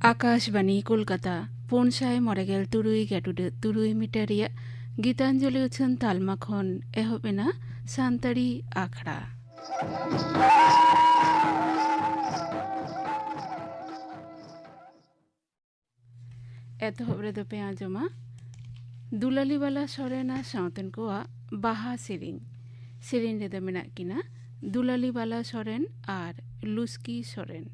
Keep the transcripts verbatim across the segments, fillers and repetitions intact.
ᱟᱠᱟᱥᱵᱟᱱᱤ ᱠᱳᱞᱠᱟᱛᱟ, ᱯᱩᱱ ᱥᱟᱭ ᱢᱚᱬᱮ ᱜᱮᱞ ᱛᱩᱨᱩᱭ ᱜᱮᱰᱩᱰᱟᱹ ᱛᱩᱨᱩᱭ ᱢᱤᱴᱟᱨ ᱨᱮᱭᱟᱜ ᱜᱤᱛᱟᱧᱡᱚᱞᱤ ᱩᱪᱷᱟᱹᱱ ᱛᱟᱞᱢᱟ ᱠᱷᱚᱱ ᱮᱦᱚᱵ ᱮᱱᱟ ᱥᱟᱱᱛᱟᱲᱤ ᱟᱠᱷᱲᱟ᱾ ᱮᱛᱚᱦᱚᱵ ᱨᱮᱫᱚ ᱯᱮ ᱟᱸᱡᱚᱢᱟ ᱫᱩᱞᱟᱞᱤ ᱵᱟᱞᱟ ᱥᱚᱨᱮᱱ ᱟᱨ ᱥᱟᱶᱛᱮᱱ ᱠᱚᱣᱟᱜ ᱵᱟᱦᱟ ᱥᱮᱨᱮᱧ᱾ ᱥᱮᱨᱮᱧ ᱨᱮᱫᱚ ᱢᱮᱱᱟᱜ ᱠᱤᱱᱟ ᱫᱩᱞᱟᱞᱤ ᱵᱟᱞᱟ ᱥᱚᱨᱮᱱ ᱟᱨ ᱞᱩᱥᱠᱤ ᱥᱚᱨᱮᱱ᱾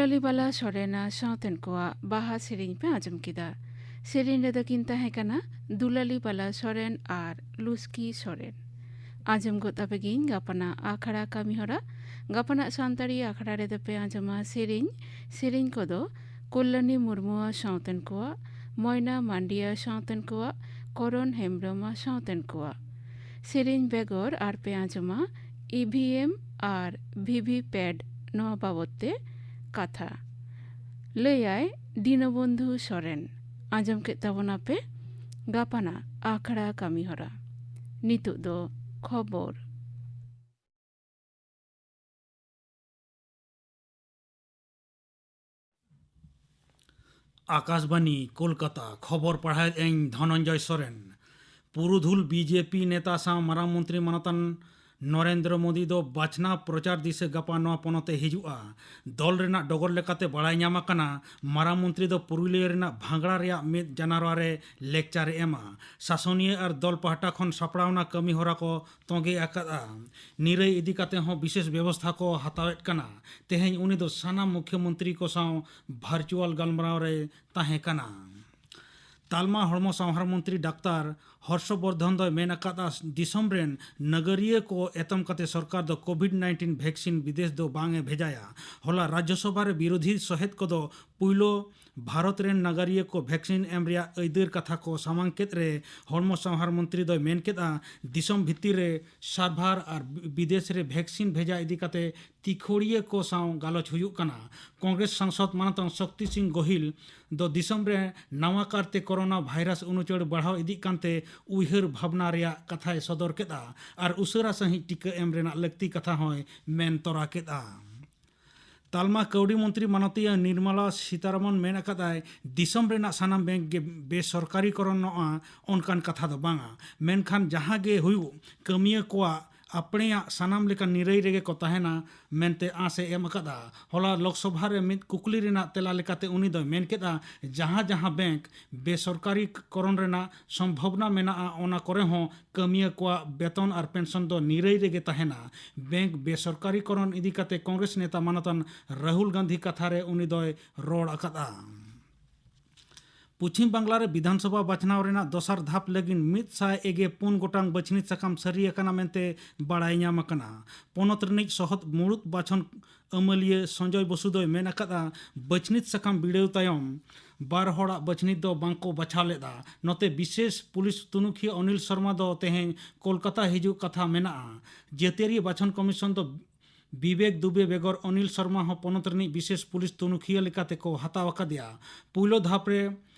ᱫᱩᱞᱟᱞᱤ ᱵᱟᱞᱟ ᱥᱚᱨᱮᱱ ᱟᱨ ᱥᱟᱶᱛᱮᱱ ᱠᱚᱣᱟᱜ ᱵᱟᱦᱟ ᱥᱮᱨᱮᱧ ᱯᱮ ᱟᱸᱡᱚᱢ ᱠᱮᱫᱟ᱾ ᱥᱮᱨᱮᱧ ᱨᱮᱫᱚ ᱠᱤᱱ ᱛᱟᱦᱮᱸ ᱠᱟᱱᱟ ᱫᱩᱞᱟᱞᱤ ᱵᱟᱞᱟ ᱥᱚᱨᱮᱱ ᱟᱨ ᱞᱩᱥᱠᱤ ᱥᱚᱨᱮᱱ᱾ ᱟᱸᱡᱚᱢ ᱜᱚᱫ ᱟᱯᱮ ᱜᱤᱧ ᱜᱟᱯᱟᱱᱟᱜ ᱟᱠᱷᱲᱟ ᱠᱟᱹᱢᱤᱦᱚᱨᱟ᱾ ᱜᱟᱯᱟᱱᱟᱜ ᱥᱟᱱᱛᱟᱲᱤ ᱟᱠᱷᱲᱟ ᱨᱮᱫᱚ ᱯᱮ ᱟᱸᱡᱚᱢᱟ ᱥᱮᱨᱮᱧ, ᱥᱮᱨᱮᱧ ᱠᱚᱫᱚ ᱠᱚᱞᱞᱟᱱᱤ ᱢᱩᱨᱢᱩᱣᱟᱜ ᱥᱟᱶᱛᱮᱱ ᱠᱚᱣᱟᱜ, ᱢᱚᱭᱱᱟ ᱢᱟᱱᱰᱤᱭᱟ ᱥᱟᱶᱛᱮᱱ ᱠᱚᱣᱟᱜ, ᱠᱚᱨᱚᱱ ᱦᱮᱢᱵᱽᱨᱚᱢ ᱥᱟᱶᱛᱮᱱ ᱠᱚᱣᱟᱜ᱾ ᱥᱮᱨᱮᱧ ᱵᱮᱜᱚᱨ ᱟᱨ ᱯᱮ ᱟᱸᱡᱚᱢᱟ ᱤ ᱵᱷᱤ ᱮᱢ ᱟᱨ ᱵᱷᱤ ᱵᱷᱤ ᱯᱮᱴ ᱱᱚᱣᱟ ᱵᱟᱵᱚᱫ ᱛᱮ ᱠᱟᱛᱷᱟ᱾ ᱞᱟᱹᱭᱟᱭ ᱫᱤᱱᱚᱵᱚᱱᱫᱷᱩ ᱥᱚᱨᱮᱱ᱾ ᱟᱸᱡᱚᱢ ᱠᱮᱫ ᱛᱟᱵᱚᱱᱟᱯᱮ ᱜᱟᱯᱟᱱᱟᱜ ᱟᱠᱷᱲᱟ ᱠᱟᱹᱢᱤᱦᱚᱨᱟ᱾ ᱱᱤᱛᱚᱜ ᱫᱚ ᱠᱷᱚᱵᱚᱨ᱾ ᱟᱠᱟᱥᱵᱟᱱᱤ, ᱠᱳᱞᱠᱟᱛᱟ᱾ ᱠᱷᱚᱵᱚᱨ ᱯᱟᱲᱦᱟᱣᱮᱫ ᱟᱹᱧ ᱫᱷᱚᱱᱚᱱᱡᱚᱭ ᱥᱚᱨᱮᱱ᱾ ᱯᱩᱨᱩᱫᱷᱩᱞ ᱵᱤ ᱡᱮ ᱯᱤ ᱱᱮᱛᱟ ᱥᱟᱶ ᱢᱟᱨᱟᱝ ᱢᱚᱱᱛᱨᱤ ᱢᱟᱱᱚᱛᱟᱱ ᱱᱚᱨᱮᱱᱫᱨᱚ ᱢᱳᱫᱤ ᱫᱚ ᱵᱟᱪᱷᱱᱟᱣ ᱯᱨᱚᱪᱟᱨ ᱫᱤᱥᱟᱹ ᱜᱟᱯᱟ ᱱᱚᱣᱟ ᱯᱚᱱᱚᱛ ᱮ ᱦᱤᱡᱩᱜᱼᱟ᱾ ᱫᱚᱞ ᱨᱮᱱᱟᱜ ᱰᱚᱜᱚᱨ ᱞᱮᱠᱟᱛᱮ ᱵᱟᱲᱟᱭ ᱧᱟᱢ ᱟᱠᱟᱱᱟ, ᱢᱟᱨᱟᱝ ᱢᱚᱱᱛᱨᱤ ᱫᱚ ᱯᱩᱨᱩᱞᱤᱭᱟᱹ ᱨᱮᱱᱟᱜ ᱵᱷᱟᱸᱜᱽᱲᱟ ᱨᱮᱭᱟᱜ ᱢᱤᱫ ᱡᱟᱱᱟᱨᱣᱟ ᱨᱮ ᱞᱮᱠᱪᱟᱨ ᱮ ᱮᱢᱟ᱾ ᱥᱟᱥᱚᱱᱤᱭᱟᱹ ᱟᱨ ᱫᱚᱞ ᱯᱟᱦᱴᱟ ᱠᱷᱚᱱ ᱥᱟᱯᱲᱟᱣᱱᱟ ᱠᱟᱹᱢᱤ ᱦᱚᱨᱟ ᱠᱚ ᱛᱚᱸᱜᱮ ᱟᱠᱟᱫᱼᱟ᱾ ᱱᱤᱨᱟᱹᱭ ᱤᱫᱤ ᱠᱟᱛᱮ ᱦᱚᱸ ᱵᱤᱥᱮᱥ ᱵᱮᱵᱚᱥᱛᱷᱟ ᱠᱚ ᱦᱟᱛᱟᱣᱮᱫ ᱠᱟᱱᱟ᱾ ᱛᱮᱦᱮᱧ ᱩᱱᱤ ᱫᱚ ᱥᱟᱱᱟᱢ ᱢᱩᱠᱷᱭᱚᱢᱚᱱᱛᱨᱤ ᱠᱚ ᱥᱟᱶ ᱵᱷᱟᱨᱪᱩᱣᱟᱞ ᱜᱟᱞᱢᱟᱨᱟᱣ ᱨᱮ ᱛᱟᱦᱮᱸ ᱠᱟᱱᱟ᱾ ᱛᱟᱞᱢᱟ ᱦᱚᱲᱢᱚ ᱥᱟᱶᱦᱟᱨ ᱢᱚᱱᱛᱨᱤ ᱰᱟᱠᱛᱟᱨ ᱦᱚᱨᱥᱚ ᱵᱚᱨᱫᱷᱚᱱ ᱫᱚᱭ ᱢᱮᱱ ᱟᱠᱟᱫᱼᱟ, ᱫᱤᱥᱚᱢ ᱨᱮᱱ ᱱᱟᱜᱟᱨᱤᱭᱟᱹ ᱠᱚ ᱮᱛᱚᱢ ᱠᱟᱛᱮ ᱥᱚᱨᱠᱟᱨ ᱫᱚ ᱠᱳᱵᱷᱤᱰ ᱱᱟᱭᱤᱱᱴᱤᱱ ᱵᱷᱮᱠᱥᱤᱱ ᱵᱤᱫᱮᱥ ᱫᱚ ᱵᱟᱝ ᱮ ᱵᱷᱮᱡᱟᱭᱟ᱾ ᱦᱚᱞᱟ ᱨᱟᱡᱽᱭᱚᱥᱚᱵᱷᱟ ᱨᱮ ᱵᱤᱨᱳᱫᱷᱤ ᱥᱚᱦᱮᱫ ᱠᱚᱫᱚ ᱯᱩᱭᱞᱳ ᱵᱷᱟᱨᱚᱛ ᱨᱮᱱ ᱱᱟᱜᱟᱨᱤᱭᱟᱹ ᱠᱚ ᱵᱷᱮᱠᱥᱤᱱ ᱮᱢ ᱨᱮᱭᱟᱜ ᱟᱹᱭᱫᱟᱹᱨ ᱠᱟᱛᱷᱟ ᱠᱚ ᱥᱟᱢᱟᱝ ᱠᱮᱫ ᱨᱮ ᱦᱚᱲᱢᱚ ᱥᱟᱶᱦᱟᱨ ᱢᱚᱱᱛᱨᱤ ᱫᱚᱭ ᱢᱮᱱ ᱠᱮᱫᱼᱟ, ᱫᱤᱥᱚᱢ ᱵᱷᱤᱛᱤᱨ ᱨᱮ ᱥᱟᱨᱵᱷᱟᱨ ᱟᱨ ᱵᱤᱫᱮᱥ ᱨᱮ ᱵᱷᱮᱠᱥᱤᱱ ᱵᱷᱮᱡᱟ ᱤᱫᱤ ᱠᱟᱛᱮ ᱛᱤᱠᱷᱚᱲᱤᱭᱟᱹ ᱠᱚ ᱥᱟᱶ ᱜᱟᱞᱚᱪ ᱦᱩᱭᱩᱜ ᱠᱟᱱᱟ᱾ ᱠᱚᱝᱜᱨᱮᱥ ᱥᱟᱝᱥᱚᱫ ᱢᱟᱱᱚᱛᱟᱱ ᱥᱚᱠᱛᱤ ᱥᱤᱝ ᱜᱳᱦᱤᱞ ᱫᱚ ᱫᱤᱥᱚᱢ ᱨᱮ ᱱᱟᱣᱟ ᱠᱟᱨᱛᱮ ᱠᱳᱨᱳᱱᱟ ᱵᱷᱟᱭᱨᱟᱥ ᱩᱱᱩᱪᱟᱹᱲ ᱵᱟᱲᱦᱟᱣ ᱤᱫᱤᱜ ᱠᱟᱱᱛᱮ ᱩᱭᱦᱟᱹᱨ ᱵᱷᱟᱵᱽᱱᱟ ᱨᱮᱭᱟᱜ ᱠᱟᱛᱷᱟᱭ ᱥᱚᱫᱚᱨ ᱠᱮᱫᱼᱟ ᱟᱨ ᱩᱥᱟᱹᱨᱟ ᱥᱟᱺᱦᱤᱡ ᱴᱤᱠᱟᱹ ᱮᱢ ᱨᱮᱱᱟᱜ ᱞᱟᱹᱠᱛᱤ ᱠᱟᱛᱷᱟ ᱦᱚᱸᱭ ᱢᱮᱱ ᱛᱚᱨᱟ ᱠᱮᱫᱼᱟ᱾ ᱛᱟᱞᱢᱟ ᱠᱟᱹᱣᱰᱤ ᱢᱚᱱᱛᱨᱤ ᱢᱟᱱᱚᱛᱤᱭᱟᱹ ᱱᱤᱨᱢᱚᱞᱟ ᱥᱤᱛᱟᱨᱟᱢᱚᱱ ᱢᱮᱱ ᱟᱠᱟᱫᱟᱭ, ᱫᱤᱥᱚᱢ ᱨᱮᱱᱟᱜ ᱥᱟᱱᱟᱢ ᱵᱮᱝᱠ ᱜᱮ ᱵᱮᱥᱚᱨᱠᱟᱨᱤᱠᱚᱨᱚᱱᱚᱜᱼᱟ, ᱚᱱᱠᱟᱱ ᱠᱟᱛᱷᱟ ᱫᱚ ᱵᱟᱝᱟ, ᱢᱮᱱᱠᱷᱟᱱ ᱡᱟᱦᱟᱸ ᱜᱮ ᱦᱩᱭᱩᱜ, ᱠᱟᱹᱢᱤᱭᱟᱹ ᱠᱚᱣᱟᱜ ᱟᱯᱲᱮᱭᱟᱜ ᱥᱟᱱᱟᱢ ᱞᱮᱠᱟᱱ ᱱᱤᱨᱟᱹᱭ ᱨᱮᱜᱮ ᱠᱚ ᱛᱟᱦᱮᱱᱟ ᱢᱮᱱᱛᱮ ᱟᱸᱥ ᱮ ᱮᱢ ᱟᱠᱟᱫᱼᱟ᱾ ᱦᱚᱞᱟ ᱞᱳᱠᱥᱚᱵᱷᱟ ᱨᱮ ᱢᱤᱫ ᱠᱩᱠᱞᱤ ᱨᱮᱱᱟᱜ ᱛᱮᱞᱟ ᱞᱮᱠᱟᱛᱮ ᱩᱱᱤ ᱫᱚᱭ ᱢᱮᱱ ᱠᱮᱫᱼᱟ, ᱡᱟᱦᱟᱸ ᱡᱟᱦᱟᱸ ᱵᱮᱝᱠ ᱵᱮᱥᱚᱨᱠᱟᱨᱤ ᱠᱚᱨᱚᱱ ᱨᱮᱱᱟᱜ ᱥᱚᱢᱵᱷᱚᱵᱚᱱᱟ ᱢᱮᱱᱟᱜᱼᱟ, ᱚᱱᱟ ᱠᱚᱨᱮ ᱦᱚᱸ ᱠᱟᱹᱢᱤᱭᱟᱹ ᱠᱚᱣᱟᱜ ᱵᱮᱛᱚᱱ ᱟᱨ ᱯᱮᱱᱥᱚᱱ ᱫᱚ ᱱᱤᱨᱟᱹᱭ ᱨᱮᱜᱮ ᱛᱟᱦᱮᱱᱟ᱾ ᱵᱮᱝᱠ ᱵᱮᱥᱚᱨᱠᱟᱨᱤ ᱠᱚᱨᱚᱱ ᱤᱫᱤ ᱠᱟᱛᱮ ᱠᱚᱝᱜᱨᱮᱥ ᱱᱮᱛᱟ ᱢᱟᱱᱚᱛᱟᱱ ᱨᱟᱦᱩᱞ ᱜᱟᱱᱫᱷᱤ ᱠᱟᱛᱷᱟ ᱨᱮ ᱩᱱᱤ ᱫᱚᱭ ᱨᱚᱲ ᱟᱠᱟᱫᱼᱟ᱾ ᱯᱚᱪᱷᱤᱢ ᱵᱟᱝᱞᱟ ᱨᱮ ᱵᱤᱫᱷᱟᱱ ᱥᱚᱵᱷᱟ ᱵᱟᱪᱷᱱᱟᱣ ᱨᱮᱱᱟᱜ ᱫᱚᱥᱟᱨ ᱫᱷᱟᱯ ᱞᱟᱹᱜᱤᱫ ᱢᱤᱫ ᱥᱟᱭ ᱮᱜᱮ ᱯᱩᱱ ᱜᱚᱴᱟᱝ ᱵᱟᱹᱪᱷᱱᱤᱛ ᱥᱟᱠᱟᱢ ᱥᱟᱹᱨᱤ ᱟᱠᱟᱱᱟ ᱢᱮᱱᱛᱮ ᱵᱟᱲᱟᱭ ᱧᱟᱢ ᱟᱠᱟᱱᱟ᱾ ᱯᱚᱱᱚᱛ ᱨᱤᱱᱤᱡ ᱥᱚᱦᱚᱫ ᱢᱩᱲᱩᱫ ᱵᱟᱪᱷᱚᱱ ᱟᱹᱢᱟᱹᱞᱤᱭᱟᱹ ᱥᱚᱧᱡᱚᱭ ᱵᱚᱥᱩ ᱫᱚᱭ ᱢᱮᱱ ᱟᱠᱟᱫᱼᱟ, ᱵᱟᱹᱪᱷᱱᱤᱛ ᱥᱟᱠᱟᱢ ᱵᱤᱰᱟᱹᱣ ᱛᱟᱭᱚᱢ ᱵᱟᱨ ᱦᱚᱲᱟᱜ ᱵᱟᱹᱪᱷᱱᱤᱛ ᱫᱚ ᱵᱟᱝᱠᱚ ᱵᱟᱪᱷᱟᱣ ᱞᱮᱫᱼᱟ᱾ ᱱᱚᱛᱮ ᱵᱤᱥᱮᱥ ᱯᱩᱞᱤᱥ ᱛᱩᱱᱩᱠᱷᱤᱭᱟᱹ ᱚᱱᱤᱞ ᱥᱚᱨᱢᱟ ᱫᱚ ᱛᱮᱦᱮᱧ ᱠᱳᱞᱠᱟᱛᱟ ᱦᱤᱡᱩᱜ ᱠᱟᱛᱷᱟ ᱢᱮᱱᱟᱜᱼᱟ᱾ ᱡᱟᱹᱛᱤᱭᱟᱹᱨᱤ ᱵᱟᱪᱷᱚᱱ ᱠᱚᱢᱤᱥᱚᱱ ᱫᱚ ᱵᱤᱵᱮᱠ ᱫᱩᱵᱮ ᱵᱮᱜᱚᱨ ᱚᱱᱤᱞ ᱥᱚᱨᱢᱟ ᱦᱚᱸ ᱯᱚᱱᱚᱛ ᱨᱤᱱᱤᱡ ᱵᱤᱥᱮᱥ ᱯᱩᱞᱤᱥ ᱛᱩᱱᱩᱠᱷᱤᱭᱟᱹ ᱞᱮᱠᱟᱛᱮ ᱠᱚ ᱦᱟᱛᱟᱣ ᱟᱠᱟᱫᱮᱭᱟ᱾ ᱯᱩᱭᱞᱩ ᱫᱷᱟᱯ ᱨᱮ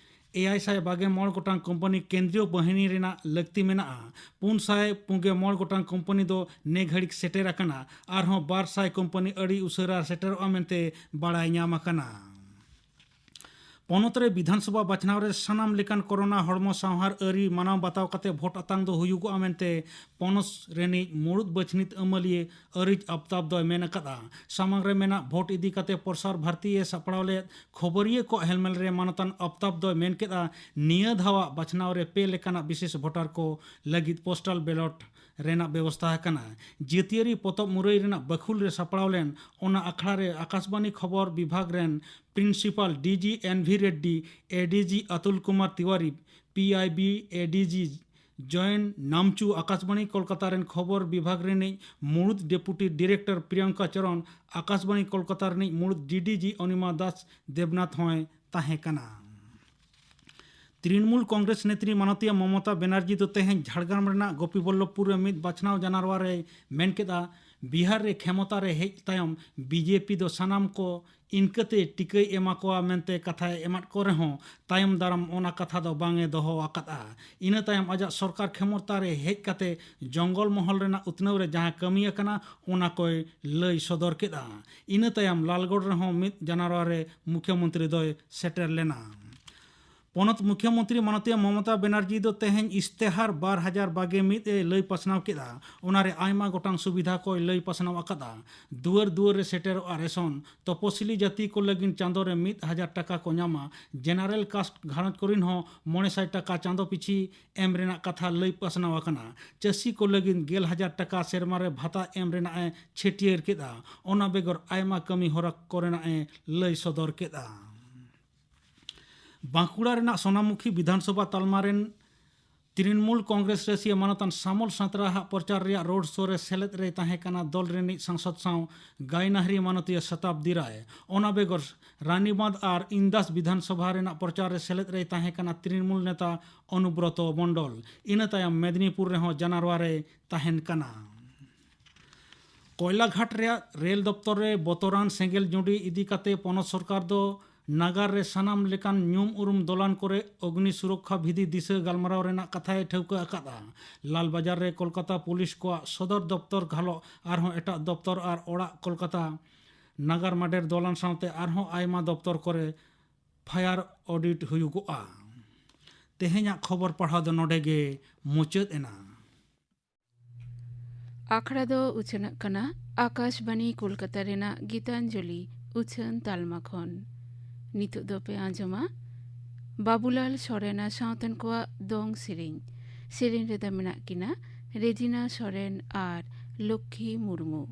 ᱮᱭᱟᱭ ᱥᱟᱭ ᱵᱟᱜᱮ ᱢᱚᱬ ᱜᱚᱴᱟᱝ ᱠᱳᱢᱯᱟᱱᱤ ᱠᱮᱱᱫᱨᱤᱭᱚ ᱵᱟᱦᱤᱱᱤ ᱨᱮᱱᱟᱜ ᱞᱟᱹᱠᱛᱤ ᱢᱮᱱᱟᱜᱼᱟ᱾ ᱯᱩᱱ ᱥᱟᱭ ᱯᱩᱜᱮ ᱢᱚᱬ ᱜᱚᱴᱟᱝ ᱠᱳᱢᱯᱟᱱᱤ ᱫᱚ ᱱᱮ ᱜᱷᱟᱹᱲᱤᱠ ᱥᱮᱴᱮᱨ ᱟᱠᱟᱱᱟ᱾ ᱟᱨᱦᱚᱸ ᱵᱟᱨ ᱥᱟᱭ ᱠᱳᱢᱯᱟᱱᱤ ᱟᱹᱰᱤ ᱩᱥᱟᱹᱨᱟ ᱥᱮᱴᱮᱨᱚᱜᱼᱟ ᱢᱮᱱᱛᱮ ᱵᱟᱲᱟᱭ ᱧᱟᱢ ᱟᱠᱟᱱᱟ᱾ ᱯᱚᱱᱚᱛ ᱨᱮ ᱵᱤᱫᱷᱟᱱ ᱥᱚᱵᱷᱟ ᱵᱟᱪᱷᱱᱟᱣ ᱨᱮ ᱥᱟᱱᱟᱢ ᱞᱮᱠᱟᱱ ᱠᱚᱨᱳᱱᱟ ᱦᱚᱲᱢᱚ ᱥᱟᱶᱦᱟᱨ ᱟᱹᱨᱤ ᱢᱟᱱᱟᱣ ᱵᱟᱛᱟᱣ ᱠᱟᱛᱮ ᱵᱷᱳᱴ ᱟᱛᱟᱝ ᱫᱚ ᱦᱩᱭᱩᱜᱚᱜᱼᱟ ᱢᱮᱱᱛᱮ ᱯᱚᱱᱚᱛ ᱨᱤᱱᱤᱡ ᱢᱩᱲᱩᱫ ᱵᱟᱹᱪᱷᱱᱤᱛ ᱟᱹᱢᱟᱹᱞᱤᱭᱟᱹ ᱟᱹᱨᱤᱡ ᱟᱯᱛᱟᱵ ᱫᱚᱭ ᱢᱮᱱ ᱟᱠᱟᱫᱼᱟ᱾ ᱥᱟᱢᱟᱝ ᱨᱮ ᱢᱮᱱᱟᱜ ᱵᱷᱳᱴ ᱤᱫᱤ ᱠᱟᱛᱮ ᱯᱨᱚᱥᱟᱨ ᱵᱷᱟᱨᱛᱤᱭᱮ ᱥᱟᱯᱲᱟᱣ ᱞᱮᱫ ᱠᱷᱚᱵᱚᱨᱤᱭᱟᱹ ᱠᱚ ᱦᱮᱞᱢᱮᱞ ᱨᱮ ᱢᱟᱱᱚᱛᱟᱱ ᱟᱯᱛᱟᱵ ᱫᱚᱭ ᱢᱮᱱ ᱠᱮᱫᱼᱟ, ᱱᱤᱭᱟᱹ ᱫᱷᱟᱣᱟᱜ ᱵᱟᱪᱷᱱᱟᱣ ᱨᱮ ᱯᱮ ᱞᱮᱠᱟᱱᱟᱜ ᱵᱤᱥᱮᱥ ᱵᱷᱳᱴᱟᱨ ᱠᱚ ᱞᱟᱹᱜᱤᱫ ᱯᱳᱥᱴᱟᱞ ᱵᱮᱞᱚᱴ ᱨᱮᱱᱟᱜ ᱵᱮᱵᱚᱥᱛᱟ ᱟᱠᱟᱱᱟ᱾ ᱡᱟᱹᱛᱤᱭᱟᱹᱨᱤ ᱯᱚᱛᱚᱵ ᱢᱩᱨᱟᱹᱭ ᱨᱮᱱᱟᱜ ᱵᱟᱹᱠᱷᱩᱞ ᱨᱮ ᱥᱟᱯᱲᱟᱣ ᱞᱮᱱ ᱚᱱᱟ ᱟᱠᱷᱲᱟ ᱨᱮ ᱟᱠᱟᱥᱵᱟᱱᱤ ᱠᱷᱚᱵᱚᱨ ᱵᱤᱵᱷᱟᱜᱽ ᱨᱮᱱ principal D G N B Reddy, A D G Atul Kumar Tiwari, P I B, A D G Joyen Namchu, Akashvani Kolkata ᱨᱮᱱ ᱠᱷᱚᱵᱚᱨ ᱵᱤᱵᱷᱟᱜᱽ ᱨᱤᱱᱤᱡ ᱢᱩᱲᱩᱫ ᱰᱮᱯᱩᱴᱤ ᱰᱤᱨᱮᱠᱴᱚᱨ ᱯᱨᱤᱭᱚᱝᱠᱟ ᱪᱚᱨᱚᱱ, ᱟᱠᱟᱥᱵᱟᱱᱤ ᱠᱳᱞᱠᱟᱛᱟ ᱨᱤᱱᱤᱡ ᱢᱩᱲᱩᱫ ᱰᱤ ᱰᱤ ᱡᱤ ᱚᱱᱤᱢᱟ ᱫᱟᱥ ᱫᱮᱵᱽᱱᱟᱛᱷ ᱦᱚᱸᱭ ᱛᱟᱦᱮᱸ ᱠᱟᱱᱟ᱾ ᱛᱨᱤᱱᱢᱩᱞ ᱠᱚᱝᱜᱨᱮᱥ ᱱᱮᱛᱨᱤ ᱢᱟᱱᱚᱛᱤᱭᱟ ᱢᱚᱢᱚᱛᱟ ᱵᱮᱱᱟᱨᱡᱤ ᱫᱚ ᱛᱮᱦᱮᱧ ᱡᱷᱟᱲᱜᱨᱟᱢ ᱨᱮᱱᱟᱜ ᱜᱳᱯᱤᱵᱚᱞᱞᱚᱵᱷᱯᱩᱨ ᱨᱮ ᱢᱤᱫ ᱵᱟᱪᱷᱱᱟᱣ ᱡᱟᱱᱟᱨᱣᱟ ᱨᱮᱭ ᱢᱮᱱ ᱠᱮᱫᱼᱟ, ᱵᱤᱦᱟᱨ ᱨᱮ ᱠᱷᱮᱢᱚᱛᱟ ᱨᱮ ᱦᱮᱡ ᱛᱟᱭᱚᱢ ᱵᱤ ᱡᱮ ᱯᱤ ᱫᱚ ᱥᱟᱱᱟᱢ ᱠᱚ ᱤᱱᱠᱟᱹᱛᱮ ᱴᱤᱠᱟᱹᱭ ᱮᱢᱟ ᱠᱚᱣᱟ ᱢᱮᱱᱛᱮ ᱠᱟᱛᱷᱟᱭ ᱮᱢᱟᱫ ᱠᱚ ᱨᱮᱦᱚᱸ ᱛᱟᱭᱚᱢ ᱫᱟᱨᱟᱢ ᱚᱱᱟ ᱠᱟᱛᱷᱟ ᱫᱚ ᱵᱟᱝ ᱮ ᱫᱚᱦᱚ ᱟᱠᱟᱫᱼᱟ᱾ ᱤᱱᱟᱹ ᱛᱟᱭᱚᱢ ᱟᱡᱟᱜ ᱥᱚᱨᱠᱟᱨ ᱠᱷᱮᱢᱚᱛᱟ ᱨᱮ ᱦᱮᱡ ᱠᱟᱛᱮ ᱡᱚᱝᱜᱚᱞ ᱢᱚᱦᱚᱞ ᱨᱮᱱᱟᱜ ᱩᱛᱱᱟᱹᱣ ᱨᱮ ᱡᱟᱦᱟᱸ ᱠᱟᱹᱢᱤ ᱟᱠᱟᱱᱟ ᱚᱱᱟ ᱠᱚᱭ ᱞᱟᱹᱭ ᱥᱚᱫᱚᱨ ᱠᱮᱫᱼᱟ᱾ ᱤᱱᱟᱹ ᱛᱟᱭᱚᱢ ᱞᱟᱞᱜᱚᱲ ᱨᱮᱦᱚᱸ ᱢᱤᱫ ᱡᱟᱱᱟᱨᱣᱟ ᱨᱮ ᱢᱩᱠᱷᱭᱚᱢᱚᱱᱛᱨᱤ ᱫᱚᱭ ᱥᱮᱴᱮᱨ ᱞᱮᱱᱟ᱾ ᱯᱚᱱᱚᱛ ᱢᱩᱠᱷᱭᱟᱹ ᱢᱚᱱᱛᱨᱤ ᱢᱟᱱᱚᱛᱤᱭᱟᱹ ᱢᱚᱢᱚᱛᱟ ᱵᱮᱱᱟᱨᱡᱤ ᱫᱚ ᱛᱮᱦᱮᱧ ᱤᱥᱛᱮᱦᱟᱨ ᱵᱟᱨ ᱦᱟᱡᱟᱨ ᱵᱟᱜᱮ ᱢᱤᱫ ᱮ ᱞᱟᱹᱭ ᱯᱟᱥᱱᱟᱣ ᱠᱮᱫᱼᱟ᱾ ᱚᱱᱟᱨᱮ ᱟᱭᱢᱟ ᱜᱚᱴᱟᱝ ᱥᱩᱵᱤᱫᱷᱟ ᱠᱚᱭ ᱞᱟᱹᱭ ᱯᱟᱥᱱᱟᱣ ᱟᱠᱟᱫᱼᱟ᱾ ᱫᱩᱣᱟᱹᱨ ᱫᱩᱣᱟᱹᱨ ᱨᱮ ᱥᱮᱴᱮᱨᱚᱜᱼᱟ ᱨᱮᱥᱚᱱ, ᱛᱚᱯᱚᱥᱤᱞᱤ ᱡᱟᱹᱛᱤ ᱠᱚ ᱞᱟᱹᱜᱤᱫ ᱪᱟᱸᱫᱚ ᱨᱮ ᱢᱤᱫ ᱦᱟᱡᱟᱨ ᱴᱟᱠᱟ ᱠᱚ ᱧᱟᱢᱟ, ᱡᱮᱱᱟᱨᱮᱞ ᱠᱟᱥᱴ ᱜᱷᱟᱨᱚᱸᱡᱽ ᱠᱚᱨᱮᱱ ᱦᱚᱸ ᱢᱚᱬᱮ ᱥᱟᱭ ᱴᱟᱠᱟ ᱪᱟᱸᱫᱚ ᱯᱤᱪᱷᱤ ᱮᱢ ᱨᱮᱱᱟᱜ ᱠᱟᱛᱷᱟ ᱞᱟᱹᱭ ᱯᱟᱥᱱᱟᱣ ᱟᱠᱟᱱᱟ᱾ ᱪᱟᱹᱥᱤ ᱠᱚ ᱞᱟᱹᱜᱤᱫ ᱜᱮᱞ ᱦᱟᱡᱟᱨ ᱴᱟᱠᱟ ᱥᱮᱨᱢᱟ ᱨᱮ ᱵᱷᱟᱛᱟ ᱮᱢ ᱨᱮᱱᱟᱜ ᱮ ᱪᱷᱟᱹᱴᱭᱟᱹᱨ ᱠᱮᱫᱼᱟ᱾ ᱚᱱᱟ ᱵᱮᱜᱚᱨ ᱟᱭᱢᱟ ᱠᱟᱹᱢᱤ ᱦᱚᱨᱟ ᱠᱚᱨᱮᱱᱟᱜ ᱮ ᱞᱟᱹᱭ ᱥᱚᱫᱚᱨ ᱠᱮᱫᱼᱟ᱾ ᱵᱟᱸᱠᱩᱲᱟ ᱨᱮᱱᱟᱜ ᱥᱳᱱᱟᱢᱩᱠᱷᱤ ᱵᱤᱫᱷᱟᱱᱥᱚᱵᱷᱟ ᱛᱟᱞᱢᱟ ᱨᱮᱱ ᱛᱨᱤᱱᱢᱩᱞ ᱠᱚᱝᱜᱨᱮᱥ ᱨᱟᱹᱥᱤᱭᱟᱹ ᱢᱟᱱᱚᱛᱟᱱ ᱥᱟᱢᱚᱞ ᱥᱟᱸᱛᱨᱟ ᱦᱟᱜ ᱯᱨᱚᱪᱟᱨ ᱨᱮᱭᱟᱜ ᱨᱳᱰ ᱥᱳ ᱨᱮ ᱥᱮᱞᱮᱫ ᱨᱮᱭ ᱛᱟᱦᱮᱸ ᱠᱟᱱᱟ ᱫᱚᱞ ᱨᱤᱱᱤᱡ ᱥᱟᱝᱥᱚᱫ ᱥᱟᱶ ᱜᱟᱭᱱᱟᱦᱨᱤ ᱢᱟᱱᱚᱛᱤᱭᱟᱹ ᱥᱚᱛᱟᱵᱫᱤ ᱨᱟᱭ᱾ ᱚᱱᱟ ᱵᱮᱜᱚᱨ ᱨᱟᱱᱤᱵᱟᱸᱫᱷ ᱟᱨ ᱤᱱᱫᱟᱥ ᱵᱤᱫᱷᱟᱱ ᱥᱚᱵᱷᱟ ᱨᱮᱱᱟᱜ ᱯᱨᱚᱪᱟᱨ ᱨᱮ ᱥᱮᱞᱮᱫ ᱨᱮᱭ ᱛᱟᱦᱮᱸ ᱠᱟᱱᱟ ᱛᱨᱤᱱᱢᱩᱞ ᱱᱮᱛᱟ ᱚᱱᱩᱵᱨᱚᱛᱚ ᱢᱚᱱᱰᱚᱞ᱾ ᱤᱱᱟᱹ ᱛᱟᱭᱚᱢ ᱢᱮᱫᱽᱱᱤᱯᱩᱨ ᱨᱮᱦᱚᱸ ᱡᱟᱱᱟᱨᱣᱟ ᱨᱮᱭ ᱛᱟᱦᱮᱱ ᱠᱟᱱᱟ᱾ ᱠᱚᱭᱞᱟᱜᱷᱟᱴ ᱨᱮᱭᱟᱜ ᱨᱮᱞ ᱫᱚᱯᱛᱚᱨ ᱨᱮ ᱵᱚᱛᱚᱨᱟᱱ ᱥᱮᱸᱜᱮᱞ ᱡᱩᱸᱰᱤ ᱤᱫᱤ ᱠᱟᱛᱮ ᱯᱚᱱᱚᱛ ᱥᱚᱨᱠᱟᱨ ᱫᱚ ᱱᱟᱜᱟᱨ ᱨᱮ ᱥᱟᱱᱟᱢ ᱞᱮᱠᱟᱱ ᱧᱩᱢ ᱩᱨᱩᱢ ᱫᱚᱞᱟᱱ ᱠᱚᱨᱮ ᱚᱜᱽᱱᱤ ᱥᱩᱨᱚᱠᱠᱷᱟ ᱵᱤᱫᱷᱤ ᱫᱤᱥᱟᱹ ᱜᱟᱞᱢᱟᱨᱟᱣ ᱨᱮᱱᱟᱜ ᱠᱟᱛᱷᱟᱭ ᱴᱷᱟᱹᱣᱠᱟᱹ ᱟᱠᱟᱫᱼᱟ᱾ ᱞᱟᱞᱵᱟᱡᱟᱨ ᱨᱮ ᱠᱳᱞᱠᱟᱛᱟ ᱯᱩᱞᱤᱥ ᱠᱚᱣᱟᱜ ᱥᱚᱫᱚᱨ ᱫᱚᱯᱛᱚᱨ ᱜᱷᱟᱞᱚᱜ ᱟᱨᱦᱚᱸ ᱮᱴᱟᱜ ᱫᱚᱯᱛᱚᱨ ᱟᱨ ᱚᱲᱟᱜ ᱠᱳᱞᱠᱟᱛᱟ ᱱᱟᱜᱟᱨ ᱢᱟᱰᱮᱨ ᱫᱚᱞᱟᱱ ᱥᱟᱶᱛᱮ ᱟᱨᱦᱚᱸ ᱟᱭᱢᱟ ᱫᱚᱯᱛᱚᱨ ᱠᱚᱨᱮ ᱯᱷᱟᱭᱟᱨ ᱚᱰᱤᱴ ᱦᱩᱭᱩᱜᱚᱜᱼᱟ᱾ ᱛᱮᱦᱮᱧᱟᱜ ᱠᱷᱚᱵᱚᱨ ᱯᱟᱲᱦᱟᱣ ᱫᱚ ᱱᱚᱰᱮ ᱜᱮ ᱢᱩᱪᱟᱹᱫ ᱮᱱᱟ᱾ ᱟᱠᱷᱲᱟ ᱫᱚ ᱩᱪᱷᱟᱹᱱᱚᱜ ᱠᱟᱱᱟ ᱟᱠᱟᱥᱵᱟᱱᱤ ᱠᱳᱞᱠᱟᱛᱟ ᱨᱮᱱᱟᱜ ᱜᱤᱛᱟᱧᱡᱚᱞᱤ ᱩᱪᱷᱟᱹᱱ ᱛᱟᱞᱢᱟ ᱠᱷᱚᱱ᱾ ᱱᱤᱛᱚᱜ ᱫᱚ ᱯᱮ ᱟᱸᱡᱚᱢᱟ ᱵᱟᱵᱩᱞᱟᱞ ᱥᱚᱨᱮᱱ ᱟᱨ ᱥᱟᱶᱛᱮᱱ ᱠᱚᱣᱟᱜ ᱫᱚᱝ ᱥᱮᱨᱮᱧ᱾ ᱥᱮᱨᱮᱧ ᱨᱮᱫᱚ ᱢᱮᱱᱟᱜ ᱠᱤᱱᱟ ᱨᱮᱡᱤᱱᱟ ᱥᱚᱨᱮᱱ ᱟᱨ ᱞᱚᱠᱠᱷᱤ ᱢᱩᱨᱢᱩ᱾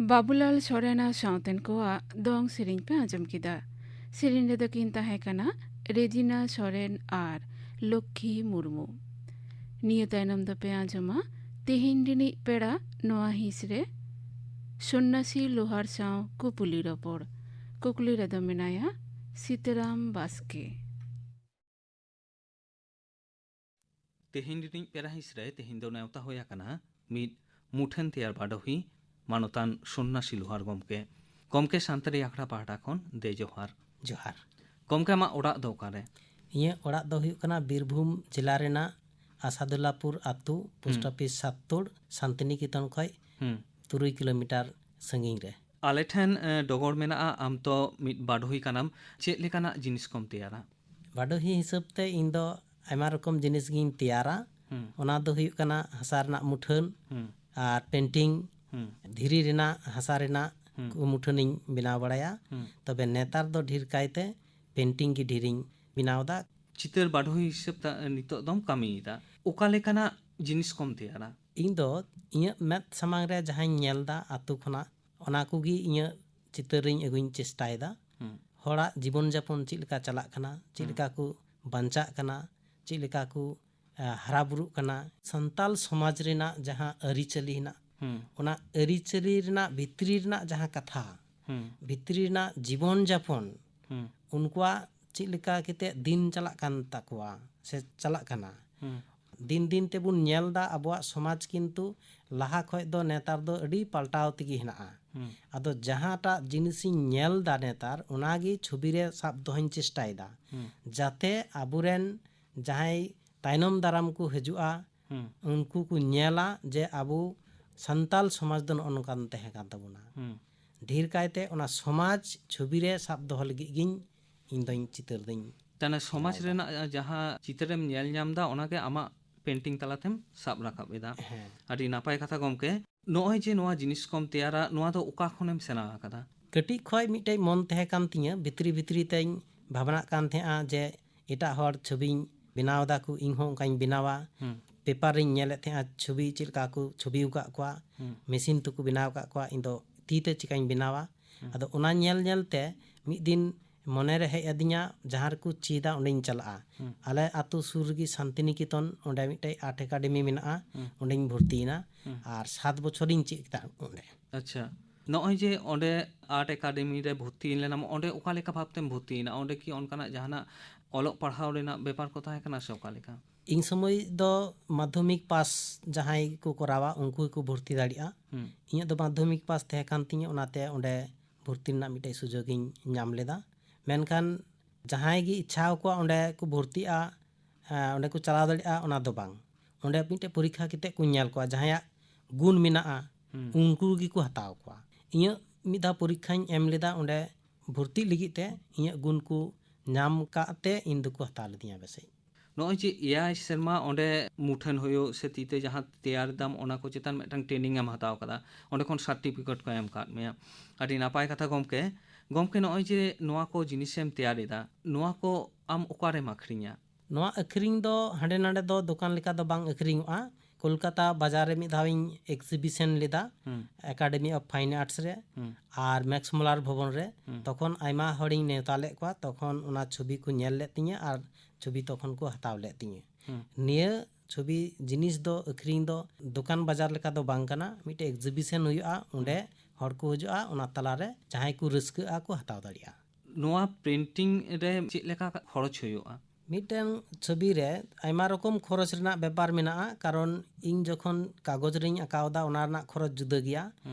ᱵᱟᱵᱩᱞᱟᱞ ᱥᱚᱨᱮᱱ ᱟᱨ ᱥᱟᱶᱛᱮᱱ ᱠᱚᱣᱟᱜ ᱫᱚᱝ ᱥᱮᱨᱮᱧ ᱯᱮ ᱟᱸᱡᱚᱢ ᱠᱮᱫᱟ᱾ ᱥᱮᱨᱮᱧ ᱨᱮᱫᱚ ᱠᱤᱱ ᱛᱟᱦᱮᱸ ᱠᱟᱱᱟ ᱨᱮᱡᱤᱱᱟ ᱥᱚᱨᱮᱱ ᱟᱨ ᱞᱚᱠᱠᱷᱤ ᱢᱩᱨᱢᱩ᱾ ᱱᱤᱭᱟᱹ ᱛᱟᱭᱱᱚᱢ ᱫᱚᱯᱮ ᱟᱸᱡᱚᱢᱟ ᱛᱮᱦᱮᱧ ᱨᱤᱱᱤᱡ ᱯᱮᱲᱟ ᱱᱚᱣᱟ ᱦᱤᱸᱥ ᱨᱮ ᱥᱚᱱᱱᱟᱥᱤ ᱞᱳᱦᱟᱨ ᱥᱟᱶ ᱠᱩᱯᱩᱞᱤ ᱨᱚᱯᱚᱲ᱾ ᱠᱩᱠᱞᱤ ᱨᱮᱫᱚ ᱢᱮᱱᱟᱭᱟ ᱥᱤᱛᱟᱹᱨᱟᱢ ᱵᱟᱥᱠᱮ᱾ ᱛᱮᱦᱮᱧ ᱨᱤᱱᱤᱡ ᱯᱮᱲᱟ ᱦᱤᱸᱥ ᱨᱮ ᱛᱮᱦᱮᱧ ᱫᱚ ᱱᱮᱣᱛᱟ ᱦᱩᱭ ᱟᱠᱟᱱᱟ ᱢᱤᱫ ᱢᱩᱴᱷᱟᱹᱱ ᱛᱮᱭᱟᱨ ᱵᱟᱰᱚᱦᱤ, ᱢᱟᱱᱚᱛᱟᱱ ᱥᱚᱱᱱᱟᱥᱤ ᱞᱳᱦᱟᱨ ᱜᱚᱢᱠᱮ᱾ ᱜᱚᱢᱠᱮ, ᱥᱟᱱᱛᱟᱲᱤ ᱟᱠᱷᱲᱟ ᱯᱟᱦᱴᱟ ᱠᱷᱚᱱ ᱫᱮ ᱡᱚᱦᱟᱨ᱾ ᱡᱚᱦᱟᱨ᱾ ᱜᱚᱢᱠᱮ, ᱟᱢᱟᱜ ᱚᱲᱟᱜ ᱫᱚ ᱚᱠᱟᱨᱮ? ᱤᱧᱟᱹᱜ ᱚᱲᱟᱜ ᱫᱚ ᱦᱩᱭᱩᱜ ᱠᱟᱱᱟ ᱵᱤᱨᱵᱷᱩᱢ ᱡᱮᱞᱟ ᱨᱮᱱᱟᱜ ᱟᱥᱟᱫᱩᱞᱞᱟᱯᱩᱨ ᱟᱹᱛᱩ, ᱯᱳᱥᱴ ᱦᱩᱸ᱾ ᱚᱯᱷᱤᱥ ᱥᱟᱛᱛᱳᱲ, ᱥᱟᱱᱛᱤᱱᱤᱠᱮᱛᱚᱱ ᱠᱷᱚᱱ ᱦᱩᱸ᱾ ᱛᱩᱨᱩᱭ ᱠᱤᱞᱳᱢᱤᱴᱟᱨ ᱥᱟᱺᱜᱤᱧ ᱨᱮ᱾ ᱟᱞᱮ ᱴᱷᱮᱱ, ᱮ, ᱰᱚᱜᱚᱨ ᱢᱮᱱᱟᱜᱼᱟ, ᱟᱢ ᱛᱚ ᱢᱤᱫ ᱵᱟᱰᱚᱦᱤ ᱠᱟᱱᱟᱢ᱾ ᱪᱮᱫ ᱞᱮᱠᱟᱱᱟᱜ ᱡᱤᱱᱤᱥ ᱠᱚᱢ ᱛᱮᱭᱟᱨᱟ? ᱵᱟᱰᱚᱦᱤ ᱦᱤᱥᱟᱹᱵ ᱛᱮ ᱤᱧ ᱫᱚ ᱟᱭᱢᱟ ᱨᱚᱠᱚᱢ ᱡᱤᱱᱤᱥ ᱜᱤᱧ ᱛᱮᱭᱟᱨᱟ᱾ ᱦᱩᱸ᱾ ᱚᱱᱟ ᱫᱚ ᱦᱩᱭᱩᱜ ᱠᱟᱱᱟ ᱦᱟᱥᱟ ᱨᱮᱱᱟᱜ ᱢᱩᱴᱷᱟᱹᱱ ᱦᱩᱸ᱾ ᱟᱨ ᱯᱮᱱᱴᱤᱝ, ᱦᱩᱸ᱾ ᱫᱷᱤᱨᱤ ᱨᱮᱱᱟᱜ, ᱦᱟᱥᱟ ᱨᱮᱱᱟᱜ ᱦᱩᱸ᱾ ᱠᱚ ᱢᱩᱴᱷᱟᱹᱱᱤᱧ ᱵᱮᱱᱟᱣ ᱵᱟᱲᱟᱭᱟ᱾ ᱦᱩᱸ᱾ ᱛᱚᱵᱮ ᱱᱮᱛᱟᱨ ᱫᱚ ᱰᱷᱮᱨ ᱠᱟᱭᱛᱮ ᱯᱮᱱᱴᱤᱝ ᱜᱮ ᱰᱷᱮᱨᱤᱧ ᱵᱮᱱᱟᱣ ᱮᱫᱟ᱾ ᱪᱤᱛᱟᱹᱨ ᱵᱟᱰᱚᱦᱤ ᱦᱤᱥᱟᱹᱵ ᱛᱮ ᱱᱤᱛᱚᱜ ᱫᱚᱢ ᱠᱟᱹᱢᱤᱭᱮᱫᱟ᱾ ᱚᱠᱟ ᱞᱮᱠᱟᱱᱟᱜ ᱡᱤᱱᱤᱥ ᱠᱚᱢ ᱛᱮᱭᱟᱨᱟ? ᱤᱧ ᱫᱚ ᱤᱧᱟᱹᱜ ᱢᱮᱫ ᱥᱟᱢᱟᱝ ᱨᱮ ᱡᱟᱦᱟᱸᱧ ᱧᱮᱞ ᱮᱫᱟ ᱟᱛᱳ ᱠᱷᱚᱱᱟᱜ, ᱚᱱᱟ ᱠᱚᱜᱮ ᱤᱧᱟᱹᱜ ᱪᱤᱛᱟᱹᱨᱤᱧ ᱟᱹᱜᱩᱧ ᱪᱮᱥᱴᱟᱭᱮᱫᱟ᱾ ᱦᱩᱸ᱾ ᱦᱚᱲᱟᱜ ᱡᱤᱵᱚᱱ ᱡᱟᱯᱚᱱ ᱪᱮᱫ ᱞᱮᱠᱟ ᱪᱟᱞᱟᱜ ᱠᱟᱱᱟ, ᱪᱮᱫ ᱦᱩᱸ᱾ ᱞᱮᱠᱟ ᱠᱚ ᱵᱟᱧᱪᱟᱜ ᱠᱟᱱᱟ, ᱪᱮᱫ ᱞᱮᱠᱟ ᱠᱚ, ᱟ, ᱦᱟᱨᱟ ᱵᱩᱨᱩᱜ ᱠᱟᱱᱟ, ᱥᱟᱱᱛᱟᱞ ᱥᱚᱢᱟᱡᱽ ᱨᱮᱱᱟᱜ ᱡᱟᱦᱟᱸ ᱟᱹᱨᱤᱪᱟᱹᱞᱤ ᱦᱮᱱᱟᱜ, ᱦᱩᱸ᱾ ᱚᱱᱟ ᱟᱹᱨᱤᱪᱟᱹᱞᱤ ᱨᱮᱱᱟᱜ ᱵᱷᱤᱛᱨᱤ ᱨᱮᱱᱟᱜ ᱡᱟᱦᱟᱸ ᱠᱟᱛᱷᱟ, ᱦᱩᱸ᱾ ᱵᱷᱤᱛᱨᱤ ᱨᱮᱱᱟᱜ ᱡᱤᱵᱚᱱ ᱡᱟᱯᱚᱱ, ᱦᱩᱸ᱾ ᱩᱱᱠᱩᱣᱟᱜ ᱪᱮᱫ ᱞᱮᱠᱟ ᱠᱟᱛᱮ ᱫᱤᱱ ᱪᱟᱞᱟᱜ ᱠᱟᱱ ᱛᱟᱠᱚᱣᱟ ᱥᱮ ᱪᱟᱞᱟᱜ ᱠᱟᱱᱟ, ᱦᱩᱸ᱾ ᱫᱤᱱ ᱫᱤᱱ ᱛᱮᱵᱚᱱ ᱧᱮᱞ ᱮᱫᱟ ᱟᱵᱚᱣᱟᱜ ᱥᱚᱢᱟᱡᱽ ᱠᱤᱱᱛᱩ ᱞᱟᱦᱟ ᱠᱷᱚᱡ ᱫᱚ ᱱᱮᱛᱟᱨ ᱫᱚ ᱟᱹᱰᱤ ᱯᱟᱞᱴᱟᱣ ᱛᱮᱜᱮ ᱦᱮᱱᱟᱜᱼᱟ᱾ ᱦᱩᱸ᱾ ᱟᱫᱚ ᱡᱟᱦᱟᱸᱴᱟᱜ ᱡᱤᱱᱤᱥᱤᱧ ᱧᱮᱞ ᱮᱫᱟ ᱱᱮᱛᱟᱨ, ᱚᱱᱟᱜᱮ ᱪᱷᱚᱵᱤ ᱨᱮ ᱥᱟᱵ ᱫᱚᱦᱚᱧ ᱪᱮᱥᱴᱟᱭᱮᱫᱟ, ᱦᱩᱸ᱾ ᱡᱟᱛᱮ ᱟᱵᱚᱨᱮᱱ ᱡᱟᱦᱟᱸᱭ ᱛᱟᱭᱱᱚᱢ ᱫᱟᱨᱟᱢ ᱠᱚ ᱦᱤᱡᱩᱜᱼᱟ, ᱦᱩᱸ᱾ ᱩᱱᱠᱩ ᱠᱚ ᱧᱮᱞᱟ ᱡᱮ ᱟᱵᱚ ᱥᱟᱱᱛᱟᱞ ᱥᱚᱢᱟᱡᱽ ᱫᱚ ᱱᱚᱜᱼᱚ ᱱᱚᱝᱠᱟᱱ ᱛᱟᱦᱮᱸ ᱠᱟᱱ ᱛᱟᱵᱚᱱᱟ᱾ ᱦᱩᱸ᱾ ᱰᱷᱮᱨ ᱠᱟᱭᱛᱮ ᱚᱱᱟ ᱥᱚᱢᱟᱡᱽ ᱪᱷᱚᱵᱤ ᱨᱮ ᱥᱟᱵ ᱫᱚᱦᱚ ᱞᱟᱹᱜᱤᱫ ᱜᱤᱧ ᱤᱧ ᱫᱚᱧ ᱪᱤᱛᱟᱹᱨ ᱫᱚᱧ ᱛᱟᱦᱞᱮ ᱥᱚᱢᱟᱡᱽ ᱵᱮᱱᱟᱣ ᱮᱫᱟ᱾ ᱨᱮᱱᱟᱜ ᱡᱟᱦᱟᱸ ᱪᱤᱛᱟᱹᱨᱮᱢ ᱧᱮᱞ ᱧᱟᱢ ᱮᱫᱟ, ᱚᱱᱟᱜᱮ ᱟᱢᱟᱜ ᱯᱮᱱᱴᱤᱝ ᱛᱟᱞᱟᱛᱮᱢ ᱥᱟᱵ ᱨᱟᱠᱟᱵ ᱮᱫᱟ᱾ ᱦᱮᱸ᱾ ᱟᱹᱰᱤ ᱱᱟᱯᱟᱭ ᱠᱟᱛᱷᱟ ᱜᱚᱢᱠᱮ᱾ ᱱᱚᱜᱼᱚᱭ ᱡᱮ ᱱᱚᱣᱟ ᱡᱤᱱᱤᱥ ᱠᱚᱢ ᱛᱮᱭᱟᱨᱟ, ᱱᱚᱣᱟ ᱫᱚ ᱚᱠᱟ ᱠᱷᱚᱱᱮᱢ ᱥᱮᱬᱟ ᱟᱠᱟᱫᱟ? ᱠᱟᱹᱴᱤᱡ ᱠᱷᱚᱡ ᱢᱤᱫᱴᱮᱡ ᱢᱚᱱ ᱛᱟᱦᱮᱸ ᱠᱟᱱ ᱛᱤᱧᱟᱹ, ᱵᱷᱤᱛᱨᱤ ᱵᱷᱤᱛᱨᱤ ᱛᱮᱧ ᱵᱷᱟᱵᱽᱱᱟᱜ ᱠᱟᱱ ᱛᱟᱦᱮᱸᱜᱼᱟ ᱡᱮ ᱮᱴᱟᱜ ᱦᱚᱲ ᱪᱷᱚᱵᱤᱧ ᱵᱮᱱᱟᱣ ᱫᱟᱠᱚ, ᱤᱧ ᱦᱚᱸ ᱚᱱᱠᱟᱧ ᱵᱮᱱᱟᱣᱟ᱾ ᱦᱩᱸ᱾ ᱯᱮᱯᱟᱨ ᱨᱤᱧ ᱧᱮᱞᱮᱫ ᱛᱟᱦᱮᱸᱜᱼᱟ ᱪᱷᱚᱵᱤ ᱪᱮᱫ ᱞᱮᱠᱟ ᱠᱚ ᱪᱷᱚᱵᱤ ᱟᱠᱟᱫ ᱠᱚᱣᱟ, ᱦᱩᱸ᱾ ᱢᱮᱥᱤᱱ ᱛᱮᱠᱚ ᱵᱮᱱᱟᱣ ᱟᱠᱟᱫ ᱠᱚᱣᱟ, ᱤᱧ ᱫᱚ ᱛᱤ ᱛᱮ ᱪᱤᱠᱟᱹᱧ ᱵᱮᱱᱟᱣᱟ᱾ ᱟᱫᱚ ᱚᱱᱟ ᱧᱮᱞ ᱧᱮᱞ ᱛᱮ ᱢᱤᱫ ᱫᱤᱱ ᱢᱚᱱᱮ ᱨᱮ ᱦᱮᱡ ᱟᱹᱫᱤᱧᱟ, ᱡᱟᱦᱟᱸ ᱨᱮᱠᱚ ᱪᱮᱫᱟ ᱚᱸᱰᱮᱧ ᱪᱟᱞᱟᱜᱼᱟ᱾ ᱟᱞᱮ ᱟᱹᱛᱩ ᱥᱩᱨ ᱨᱮᱜᱮ ᱥᱟᱱᱛᱤᱱᱤᱠᱮᱛᱚᱱ, ᱚᱸᱰᱮ ᱢᱤᱫᱴᱮᱡ art academy ᱢᱮᱱᱟᱜᱼᱟ, ᱚᱸᱰᱮᱧ ᱵᱷᱚᱨᱛᱤᱭᱮᱱᱟ᱾ ᱟᱨ ᱥᱟᱛ ᱵᱚᱪᱷᱚᱨᱤᱧ ᱪᱮᱫ ᱠᱮᱫᱟ ᱚᱸᱰᱮ᱾ ᱟᱪᱪᱷᱟ, ᱱᱚᱜᱼᱚᱭ ᱡᱮ ᱚᱸᱰᱮ art academy ᱨᱮ ᱵᱷᱚᱨᱛᱤ ᱞᱮᱱᱟᱢ, ᱚᱸᱰᱮ ᱚᱠᱟ ᱞᱮᱠᱟ ᱵᱷᱟᱵᱽᱛᱮᱢ ᱵᱷᱚᱨᱛᱤᱭᱮᱱᱟ? ᱚᱸᱰᱮ ᱠᱤ ᱚᱱᱠᱟᱱᱟᱜ ᱡᱟᱦᱟᱱᱟᱜ ᱚᱞᱚᱜ ᱯᱟᱲᱦᱟᱣ ᱨᱮᱱᱟᱜ ᱵᱮᱯᱟᱨ ᱠᱚ ᱛᱟᱦᱮᱸ ᱠᱟᱱᱟ ᱥᱮ ᱚᱠᱟ ᱞᱮᱠᱟ? ᱤᱧ ᱥᱚᱢᱚᱭ ᱫᱚ ᱢᱟᱫᱽᱫᱷᱚᱢᱤᱠ ᱯᱟᱥ ᱡᱟᱦᱟᱸᱭ ᱠᱚ ᱠᱚᱨᱟᱣᱟ, ᱩᱱᱠᱩ ᱜᱮᱠᱚ ᱵᱷᱚᱨᱛᱤ ᱫᱟᱲᱮᱭᱟᱜᱼᱟ᱾ ᱤᱧᱟᱹᱜ ᱫᱚ ᱢᱟᱫᱽᱫᱷᱚᱢᱤᱠ ᱯᱟᱥ ᱛᱟᱦᱮᱸ ᱠᱟᱱ ᱛᱤᱧᱟᱹ, ᱚᱱᱟᱛᱮ ᱚᱸᱰᱮ ᱵᱷᱚᱨᱛᱤ ᱨᱮᱱᱟᱜ ᱢᱤᱫᱴᱮᱡ ᱥᱩᱡᱳᱜᱽ ᱤᱧ ᱧᱟᱢ ᱞᱮᱫᱟ᱾ ᱢᱮᱱᱠᱷᱟᱱ ᱡᱟᱦᱟᱸᱭ ᱜᱮ ᱤᱪᱪᱷᱟ ᱟᱠᱚᱣᱟ ᱚᱸᱰᱮ ᱠᱚ ᱵᱷᱚᱨᱛᱤᱜᱼᱟ, ᱮᱸ, ᱚᱸᱰᱮ ᱠᱚ ᱪᱟᱞᱟᱣ ᱫᱟᱲᱮᱭᱟᱜᱼᱟ, ᱚᱱᱟ ᱫᱚ ᱵᱟᱝ᱾ ᱚᱸᱰᱮ ᱢᱤᱫᱴᱮᱡ ᱯᱚᱨᱤᱠᱠᱷᱟ ᱠᱟᱛᱮ ᱠᱚ ᱧᱮᱞ ᱠᱚᱣᱟ, ᱡᱟᱦᱟᱸᱭᱟᱜ ᱜᱩᱱ ᱢᱮᱱᱟᱜᱼᱟ, ᱩᱱᱠᱩ ᱜᱮᱠᱚ ᱦᱟᱛᱟᱣ ᱠᱚᱣᱟ᱾ ᱤᱧᱟᱹᱜ ᱢᱤᱫ ᱫᱷᱟᱣ ᱯᱚᱨᱤᱠᱠᱷᱟᱧ ᱮᱢ ᱞᱮᱫᱟ, ᱚᱸᱰᱮ ᱵᱷᱚᱨᱛᱤᱜ ᱞᱟᱹᱜᱤᱫ ᱛᱮ ᱤᱧᱟᱹᱜ ᱜᱩᱱ ᱠᱚ ᱧᱟᱢ ᱠᱟᱜ ᱛᱮ ᱤᱧ ᱫᱚᱠᱚ ᱦᱟᱛᱟᱣ ᱞᱤᱫᱤᱧᱟ ᱯᱟᱥᱮᱡ᱾ ᱱᱚᱜᱼᱚᱭ ᱡᱮ ᱮᱭᱟᱭ ᱥᱮᱨᱢᱟ ᱚᱸᱰᱮ ᱢᱩᱴᱷᱟᱹᱱ ᱦᱩᱭᱩᱜ ᱥᱮ ᱛᱤ ᱛᱮ ᱡᱟᱦᱟᱸ ᱛᱮᱭᱟᱨ ᱫᱟᱢ, ᱚᱱᱟ ᱠᱚ ᱪᱮᱛᱟᱱ ᱢᱤᱫᱴᱟᱝ training ᱮᱢ ᱦᱟᱛᱟᱣ ᱠᱟᱫᱟ, ᱚᱸᱰᱮ ᱠᱷᱚᱱ certificate ᱠᱚ ᱮᱢ ᱠᱟᱫ ᱢᱮᱭᱟ᱾ ᱟᱹᱰᱤ ᱱᱟᱯᱟᱭ ᱠᱟᱛᱷᱟ ᱜᱚᱢᱠᱮ᱾ ᱜᱚᱢᱠᱮ, ᱱᱚᱜᱼᱚᱭ ᱡᱮ ᱱᱚᱣᱟ ᱠᱚ ᱡᱤᱱᱤᱥᱮᱢ ᱛᱮᱭᱟᱨ ᱮᱫᱟ, ᱱᱚᱣᱟ ᱠᱚ ᱟᱢ ᱚᱠᱟᱨᱮᱢ ᱟᱹᱠᱷᱨᱤᱧᱟ? ᱱᱚᱣᱟ ᱟᱹᱠᱷᱨᱤᱧ ᱫᱚ ᱦᱟᱸᱰᱮ ᱱᱟᱰᱮ ᱫᱚ ᱫᱚᱠᱟᱱ ᱞᱮᱠᱟ ᱫᱚ ᱵᱟᱝ ᱟᱹᱠᱷᱨᱤᱧᱚᱜᱼᱟ᱾ ᱠᱳᱞᱠᱟᱛᱟ ᱵᱟᱡᱟᱨ ᱨᱮ ᱢᱤᱫ ᱫᱷᱟᱣ ᱤᱧ exhibition ᱞᱮᱫᱟ, Academy of Fine Arts ᱨᱮ ᱟᱨ ᱢᱮᱠᱥ ᱢᱩᱞᱟᱨ ᱵᱷᱚᱵᱚᱱ ᱨᱮ᱾ ᱛᱚᱠᱷᱚᱱ ᱟᱭᱢᱟ ᱦᱚᱲᱤᱧ ᱱᱮᱣᱛᱟ ᱞᱮᱫ ᱠᱚᱣᱟ, ᱛᱚᱠᱷᱚᱱ ᱚᱱᱟ ᱪᱷᱚᱵᱤ ᱠᱚ ᱧᱮᱞ ᱞᱮᱫ ᱛᱤᱧᱟᱹ ᱟᱨ ᱪᱷᱚᱵᱤ ᱛᱚᱠᱷᱚᱱ ᱠᱚ ᱦᱟᱛᱟᱣ ᱞᱮᱫ ᱛᱤᱧᱟᱹ᱾ ᱱᱤᱭᱟᱹ ᱪᱷᱚᱵᱤ ᱡᱤᱱᱤᱥ ᱫᱚ ᱟᱹᱠᱷᱨᱤᱧ ᱫᱚ ᱫᱚᱠᱟᱱ ᱵᱟᱡᱟᱨ ᱞᱮᱠᱟ ᱫᱚ ᱵᱟᱝ ᱠᱟᱱᱟ, ᱢᱤᱫᱴᱮᱡ exhibition ᱦᱩᱭᱩᱜᱼᱟ, ᱚᱸᱰᱮ ᱦᱚᱲ ᱠᱚ ᱦᱤᱡᱩᱜᱼᱟ, ᱚᱱᱟ ᱛᱟᱞᱟᱨᱮ ᱡᱟᱦᱟᱸᱭ ᱠᱚ ᱨᱟᱹᱥᱠᱟᱹᱜᱼᱟ ᱠᱚ ᱦᱟᱛᱟᱣ ᱫᱟᱲᱮᱭᱟᱜᱼᱟ᱾ ᱱᱚᱣᱟ printing ᱨᱮ ᱪᱮᱫ ᱞᱮᱠᱟ ᱠᱷᱚᱨᱚᱪ ᱦᱩᱭᱩᱜᱼᱟ? ᱢᱤᱫᱴᱟᱝ ᱪᱷᱚᱵᱤ ᱨᱮ ᱟᱭᱢᱟ ᱨᱚᱠᱚᱢ ᱠᱷᱚᱨᱚᱪ ᱨᱮᱱᱟᱜ ᱵᱮᱯᱟᱨ ᱢᱮᱱᱟᱜᱼᱟ, ᱠᱟᱨᱚᱱ ᱤᱧ ᱡᱚᱠᱷᱚᱱ ᱠᱟᱜᱚᱡᱽ ᱨᱤᱧ ᱟᱸᱠᱟᱣ ᱮᱫᱟ, ᱚᱱᱟ ᱨᱮᱱᱟᱜ ᱠᱷᱚᱨᱚᱪ ᱡᱩᱫᱟᱹ ᱜᱮᱭᱟ᱾